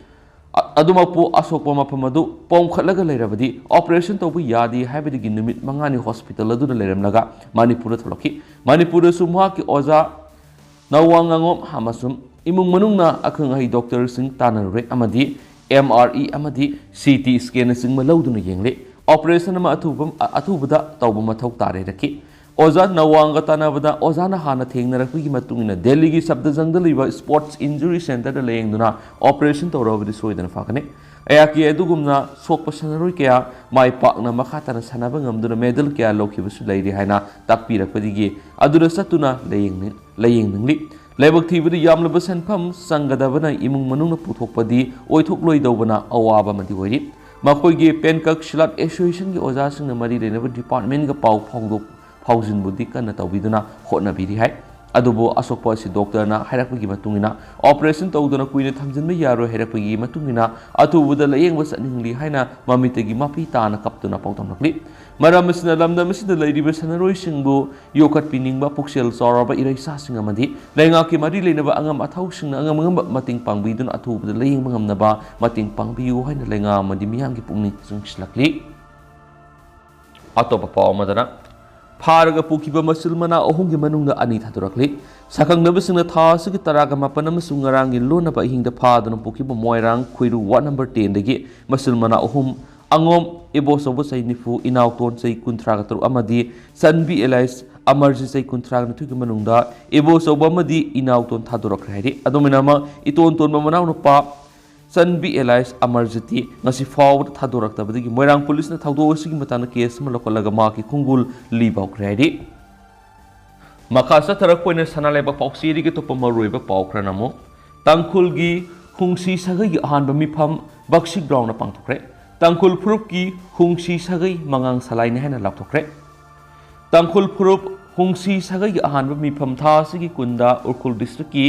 ꯑ-, ꯑꯗꯨꯃꯛꯄꯨ ꯑꯁꯣꯛꯄ ꯃꯐꯝ ꯑꯗꯨ ꯄꯣꯝꯈꯠꯂꯒ ꯂꯩꯔꯕꯗꯤ operation ꯇꯧꯕ ꯌꯥꯗꯦ ꯍꯥꯏꯕꯗꯒꯤ ꯅꯨꯃꯤꯠ ꯃꯉꯥꯅꯤ hospital ꯑꯗꯨꯗ ꯂꯩꯔꯝꯂꯒ ꯃꯅꯤꯄꯨꯔꯗ ꯊꯣꯛꯂꯛꯈꯤ꯫ ꯃꯅꯤꯄꯨꯔꯗꯁꯨ ꯃꯍꯥꯛꯀꯤ ꯑꯣꯖꯥ ꯅꯋꯥꯡꯉꯥꯉꯣꯝ ꯑꯃꯁꯨꯡ ꯏꯃꯨꯡ ꯃꯅꯨꯡꯅ ꯑꯈꯪ ꯑꯍꯩ doctorꯁꯤꯡ ꯇꯥꯟꯅꯔꯨꯔꯦ ꯑꯃꯗꯤ M R I ꯑꯃꯗꯤ C T scanꯅꯆꯤꯡꯕ ꯂꯧꯗꯨꯅ ꯌꯦꯡꯂꯦ꯫ Operation ꯑꯃ ꯑꯊꯨꯕ, ꯑꯊꯨꯕꯗ ꯇꯧꯕ ꯃꯊꯧ ꯇꯥꯔꯦ ꯍꯥꯏꯔꯛꯈꯤ꯫ ꯑꯣꯖꯥ ꯅꯋꯥꯡꯒ ꯇꯥꯟꯅꯕꯗ ꯑꯣꯖꯥꯅ ꯍꯥꯟꯅ ꯊꯦꯡꯅꯔꯛꯄꯒꯤ ꯃꯇꯨꯡ ꯏꯟꯅ ꯗꯦꯜꯂꯤꯒꯤ ꯁꯕꯗꯖꯪꯗ ꯂꯩꯕ sports injury centreꯗ ꯂꯥꯌꯦꯡꯗꯨꯅ operation ꯇꯧꯔꯕꯗꯤ ꯁꯣꯏꯗꯅ ꯐꯒꯅꯤ꯫ ꯑꯩꯍꯥꯛꯀꯤ ꯑꯗꯨꯒꯨꯝꯅ ꯁꯣꯛꯄ ꯁꯥꯟꯅꯔꯣꯏ ꯀꯌꯥ ꯃꯥꯏ ꯄꯥꯛꯅ ꯃꯈꯥ ꯇꯥꯅ ꯁꯥꯟꯅꯕ ꯉꯝꯗꯨꯅ medal ꯀꯌꯥ ꯂꯧꯈꯤꯕꯁꯨ ꯂꯩꯔꯤ ꯍꯥꯏꯅ ꯇꯥꯛꯄꯤꯔꯛꯄꯗꯒꯤ ꯑꯗꯨꯗ ꯆꯠꯇꯨꯅ ꯂꯥꯌꯦꯡꯅꯤꯡ-, ꯂꯥꯌꯦꯡꯅꯤꯡꯂꯤ꯫ ꯂꯥꯏꯕꯛ ꯊꯤꯕꯗ ꯌꯥꯝꯂꯕ ꯁꯦꯟꯐꯝ ꯆꯪꯒꯗꯕꯅ ꯏꯃꯨꯡ ꯃꯅꯨꯡꯅ ꯄꯨꯊꯣꯛꯄꯗꯤ ꯑꯣꯏꯊꯣꯛꯂꯣꯏꯗꯧꯕꯅ ꯑꯋꯥꯕ ꯑꯃꯗꯤ ꯑꯣꯏꯔꯤ꯫ ꯃꯈꯣꯏꯒꯤ ꯄꯦꯟꯀꯛ ꯁꯤꯂꯥꯠ associationꯒꯤ ꯑꯣꯖꯥꯁꯤꯡꯅ ꯃꯔꯤ ꯂꯩꯅꯕ departmentꯒ ꯄꯥꯎ ꯐꯥꯎꯗꯣꯛ-, ꯐꯥꯎꯖꯤꯟꯕꯨꯗꯤ ꯀꯟꯅ ꯇꯧꯕꯤꯗꯨꯅ ꯍꯣꯠꯅꯕꯤꯔꯤ ꯍꯥꯏ꯫ ꯑꯗꯨꯕꯨ ꯑꯁꯣꯛꯄ ꯑꯁꯤ doctorꯅ ꯍꯥꯏꯔꯛꯄꯒꯤ ꯃꯇꯨꯡ ꯏꯟꯅ operation ꯇꯧꯗꯨꯅ ꯀꯨꯏꯅ ꯊꯝꯖꯤꯟꯕ ꯌꯥꯔꯣꯏ ꯍꯥꯏꯔꯛꯄꯒꯤ ꯃꯇꯨꯡ ꯏꯟꯅ ꯑꯊꯨꯕꯗ ꯂꯥꯌꯦꯡꯕ ꯆꯠꯅꯤꯡꯂꯤ ꯍꯥꯏꯅ ꯃꯃꯤꯠꯇꯒꯤ ꯃꯄꯤ ꯇꯥꯅ ꯀꯞꯇꯨꯅ ꯄꯥꯎꯗꯝꯂꯛꯂꯤ꯫ ꯃꯔꯝ ꯑꯁꯤꯅ ꯂꯝꯗꯝ ꯑꯁꯤꯗ ꯂꯩꯔꯤꯕ ꯁꯥꯟꯅꯔꯣꯏꯁꯤꯡꯕꯨ ꯌꯣꯛꯈꯠꯄꯤꯅꯤꯡꯕ ꯄꯨꯛꯆꯦꯜ ꯆꯥꯎꯔꯕ ꯏꯔꯩꯆꯥꯁꯤꯡ ꯑꯃꯗꯤ ꯂꯩꯉꯥꯛꯀꯤ ꯃꯔꯤ ꯂꯩꯅꯕ ꯑꯉꯝ ꯑꯊꯧꯁꯤꯡꯅ ꯑꯉꯝ ꯑꯉꯝꯕ ꯃꯇꯦꯡ ꯄꯥꯡꯕꯤꯗꯨꯅ ꯑꯊꯨꯕꯗ ꯂꯥꯌꯦꯡꯕ ꯉꯝꯅꯕ ꯃꯇꯦꯡ ꯄꯥꯡꯕꯤꯌꯨ ꯍꯥꯏꯅ ꯂꯩꯉꯥꯛ ꯑꯃꯗꯤ ꯃꯤꯌꯥꯝꯒꯤ ꯄꯨꯛꯅꯤꯡ ꯆꯤꯡꯁꯤꯜꯂꯛꯂꯤ꯫ ꯑꯇꯣꯞꯄ ꯄꯥꯎ ꯑꯃꯗꯅ, ꯐꯥꯔꯒ ꯄꯨꯈꯤꯕ ꯃꯆꯤꯜ ꯃꯅꯥꯎ ꯑꯍꯨꯝꯒꯤ ꯃꯅꯨꯡꯗ ꯑꯅꯤ ꯊꯥꯗꯣꯔꯛꯂꯤ꯫ ꯁꯛꯈꯪꯅꯕꯁꯤꯡꯅ ꯊꯥ ꯑꯁꯤꯒꯤ ꯇꯔꯥꯒ ꯃꯥꯄꯟ ꯑꯃꯁꯨꯡ ꯉꯔꯥꯡꯒꯤ ꯂꯣꯟꯅꯕ ꯑꯍꯤꯡꯗ ꯐꯥꯗꯨꯅ ꯄꯨꯈꯤꯕ ꯃꯣꯏꯔꯥꯡ ꯈꯣꯏꯔꯨ ward number tenꯗꯒꯤ ꯃꯆꯤꯜ ꯃꯅꯥꯎ ꯑꯍꯨꯝ, ꯑꯉꯣꯝ ꯏꯕꯣꯆꯧꯕ ꯆꯍꯤ ꯅꯤꯐꯨ, ꯏꯅꯥꯎꯇꯣꯟ ꯆꯍꯤ ꯀꯨꯟꯊ꯭ꯔꯥꯒ ꯇꯔꯨꯛ ꯑꯃꯗꯤ ꯆꯟꯕꯤ alias ꯑꯃꯔꯖꯤꯠ ꯆꯍꯤ ꯀꯨꯟꯊ꯭ꯔꯥꯒ ꯅꯤꯊꯣꯏꯒꯤ ꯃꯅꯨꯡꯗ ꯏꯕꯣꯆꯧꯕ ꯑꯃꯗꯤ ꯏꯅꯥꯎꯇꯣꯟ ꯊꯥꯗꯣꯔꯛꯈ꯭ꯔꯦ ꯍꯥꯏꯔꯤ꯫ ꯑꯗꯨꯃꯥꯏꯅ ꯑꯃ ꯏꯇꯣꯟ ꯇꯣꯟꯕ ꯃꯅꯥꯎꯅꯨꯄꯥ ꯆꯟꯕꯤ alias ꯑꯃꯔꯖꯤꯠꯇꯤ ꯉꯁꯤ ꯐꯥꯎꯕꯗ ꯊꯥꯗꯣꯔꯛꯇꯕꯗꯒꯤ ꯃꯣꯏꯔꯥꯡ ꯄꯨꯂꯤꯁꯅ ꯊꯧꯗꯣꯛ ꯑꯁꯤꯒꯤ ꯃꯇꯥꯡꯗ case ꯑꯃ ꯂꯧꯈꯠꯂꯒ ꯃꯍꯥꯛꯀꯤ ꯈꯣꯡꯒꯨꯜ ꯂꯤꯕ ꯍꯧꯈ꯭ꯔꯦ ꯍꯥꯏꯔꯤ꯫ ꯃꯈꯥ ꯆꯠꯊꯔꯛꯄ ꯑꯣꯏꯅ ꯁꯅꯥ ꯂꯩꯕꯥꯛ ꯄꯥꯎꯆꯦꯗꯒꯤ ꯑꯇꯣꯞꯄ ꯃꯔꯨꯑꯣꯏꯕ ꯄꯥꯎ ꯈꯔ ꯅꯝꯃꯨ꯫ ꯇꯥꯡꯈꯨꯜꯒꯤ ꯍꯨꯡꯁꯤ ꯁꯥꯒꯩꯒꯤ ꯑꯍꯥꯟꯕ ꯃꯤꯐꯝ ꯕꯛꯁꯤ groundꯗ ꯄꯥꯡꯊꯣꯛꯈ꯭ꯔꯦ꯫ ꯇꯥꯡꯈꯨꯜ ꯐꯨꯔꯨꯞꯀꯤ ꯍꯨꯡꯁꯤ ꯁꯥꯒꯩ ꯃꯉꯥꯡ ꯁꯂꯥꯏꯅꯤ ꯍꯥꯏꯅ ꯂꯥꯎꯊꯣꯛꯈ꯭ꯔꯦ꯫ ꯇꯥꯡꯈꯨꯜ ꯐꯨꯔꯨꯞ ꯍꯨꯡꯁꯤ ꯁꯥꯒꯩꯒꯤ ꯑꯍꯥꯟꯕ ꯃꯤꯐꯝ ꯊꯥ ꯑꯁꯤꯒꯤ ꯀꯨꯟꯗ ꯎꯈ꯭ꯔꯨꯜ districtꯀꯤ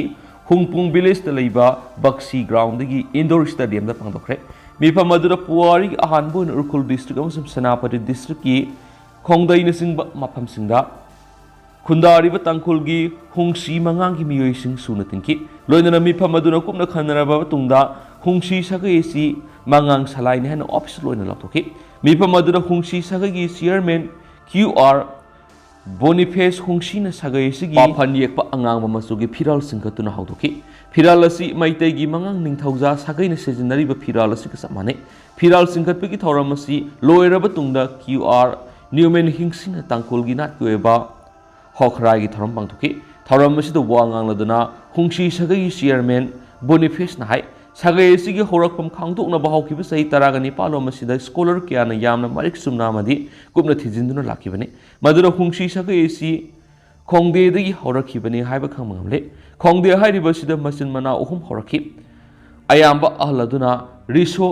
ꯍꯨꯡꯄꯨꯡ villageꯇ ꯂꯩꯕ ꯕꯛꯁꯤ groundꯗꯒꯤ indoor stadiumꯗ ꯄꯥꯡꯊꯣꯛꯈ꯭ꯔꯦ꯫ ꯃꯤꯐꯝ ꯑꯗꯨꯗ ꯄꯨꯋꯥꯔꯤꯒꯤ ꯑꯍꯥꯟꯕ ꯑꯣꯏꯅ ꯎꯈ꯭ꯔꯨꯜ district ꯑꯃꯁꯨꯡ ꯁꯦꯅꯥꯄꯇꯤ districtꯀꯤ ꯈꯣꯡꯗꯩꯅꯆꯤꯡꯕ ꯃꯐꯝꯁꯤꯡꯗ ꯈꯨꯟꯗꯥꯔꯤꯕ ꯇꯥꯡꯈꯨꯜꯒꯤ ꯍꯨꯡꯁꯤ ꯃꯉꯥꯡꯒꯤ ꯃꯤꯑꯣꯏꯁꯤꯡ ꯁꯨꯅ ꯇꯤꯟꯈꯤ꯫ ꯂꯣꯏꯅꯅ ꯃꯤꯐꯝ ꯑꯗꯨꯅ ꯀꯨꯞꯅ ꯈꯟꯅꯔꯕ ꯃꯇꯨꯡꯗ ꯍꯨꯡꯁꯤ ꯁꯥꯒꯩ ꯑꯁꯤ ꯃꯉꯥꯡ ꯁꯂꯥꯏꯅꯤ ꯍꯥꯏꯅ ꯑꯣꯐꯤꯁꯤꯌꯦꯜ ꯑꯣꯏꯅ ꯂꯥꯎꯊꯣꯛꯈꯤ꯫ ꯃꯤꯐꯝ ꯑꯗꯨꯗ ꯍꯨꯡꯁꯤ ꯁꯥꯒꯩꯒꯤ ꯆꯤꯌꯔꯃꯦꯟ ꯀ꯭ꯌꯨ ꯑꯥꯔ ꯕꯣꯅꯤꯐꯦꯁ ꯍꯨꯡꯁꯤꯅ ꯁꯥꯒꯩ ꯑꯁꯤꯒꯤ ꯄꯥꯐꯟ ꯌꯦꯛꯄ ꯑꯉꯥꯡꯕ ꯃꯆꯨꯒꯤ ꯐꯤꯔꯥꯜ ꯁꯤꯡꯀꯠꯇꯨꯅ ꯍꯧꯗꯣꯛꯈꯤ꯫ ꯐꯤꯔꯥꯜ ꯑꯁꯤ ꯃꯩꯇꯩꯒꯤ ꯃꯉꯥꯡ ꯅꯤꯡꯊꯧꯖꯥ ꯁꯥꯒꯩꯅ ꯁꯤꯖꯤꯟꯅꯔꯤꯕ ꯐꯤꯔꯥꯜ ꯑꯁꯤꯒ ꯆꯞ ꯃꯥꯟꯅꯩ꯫ ꯐꯤꯔꯥꯜ ꯆꯤꯡꯈꯠꯄꯒꯤ ꯊꯧꯔꯝ ꯑꯁꯤ ꯂꯣꯏꯔꯕ ꯇꯨꯡꯗ ꯀ꯭ꯌꯨ ꯑꯥꯔ ꯅ꯭ꯌꯨꯃꯦꯟ ꯍꯤꯡꯁꯤꯅ ꯇꯥꯡꯈꯨꯜꯒꯤ ꯅꯥꯠꯀꯤ ꯑꯣꯏꯕ ꯍꯣꯈ꯭ꯔꯥꯏꯒꯤ ꯊꯧꯔꯝ ꯄꯥꯡꯊꯣꯛꯈꯤ꯫ ꯊꯧꯔꯝ ꯑꯁꯤꯗ ꯋꯥ ꯉꯥꯡꯂꯗꯨꯅ ꯍꯨꯡꯁꯤ ꯁꯥꯒꯩꯒꯤ ꯆꯤꯌꯔꯃꯦꯟ ꯕꯣꯅꯤꯐꯦꯁꯅ ꯍꯥꯏ, ꯁꯥꯒꯩ ꯑꯁꯤꯒꯤ ꯍꯧꯔꯛꯐꯝ ꯈꯪꯗꯣꯛꯅꯕ ꯍꯧꯈꯤꯕ ꯆꯍꯤ ꯇꯔꯥꯒ ꯅꯤꯄꯥꯜ ꯂꯣꯝ ꯑꯁꯤꯗ ꯁ꯭ꯀꯣꯂꯔ ꯀꯌꯥꯅ ꯌꯥꯝꯅ ꯃꯔꯤꯛ ꯆꯨꯝꯅ ꯑꯃꯗꯤ ꯀꯨꯞꯅ ꯊꯤꯖꯤꯟꯗꯨꯅ ꯂꯥꯛꯈꯤꯕꯅꯤ꯫ ꯃꯗꯨꯅ ꯍꯨꯡꯁꯤ ꯁꯥꯒꯩ ꯑꯁꯤ ꯈꯣꯡꯗꯦꯗꯒꯤ ꯍꯧꯔꯛꯈꯤꯕꯅꯤ ꯍꯥꯏꯕ ꯈꯪꯕ ꯉꯝꯂꯦ꯫ ꯈꯣꯡꯗꯦ ꯍꯥꯏꯔꯤꯕ ꯑꯁꯤꯗ ꯃꯆꯤꯟ ꯃꯅꯥꯎ ꯑꯍꯨꯝ ꯍꯧꯔꯛꯈꯤ꯫ ꯑꯌꯥꯝꯕ ꯑꯍꯜ ꯑꯗꯨꯅ ꯔꯤꯁꯣ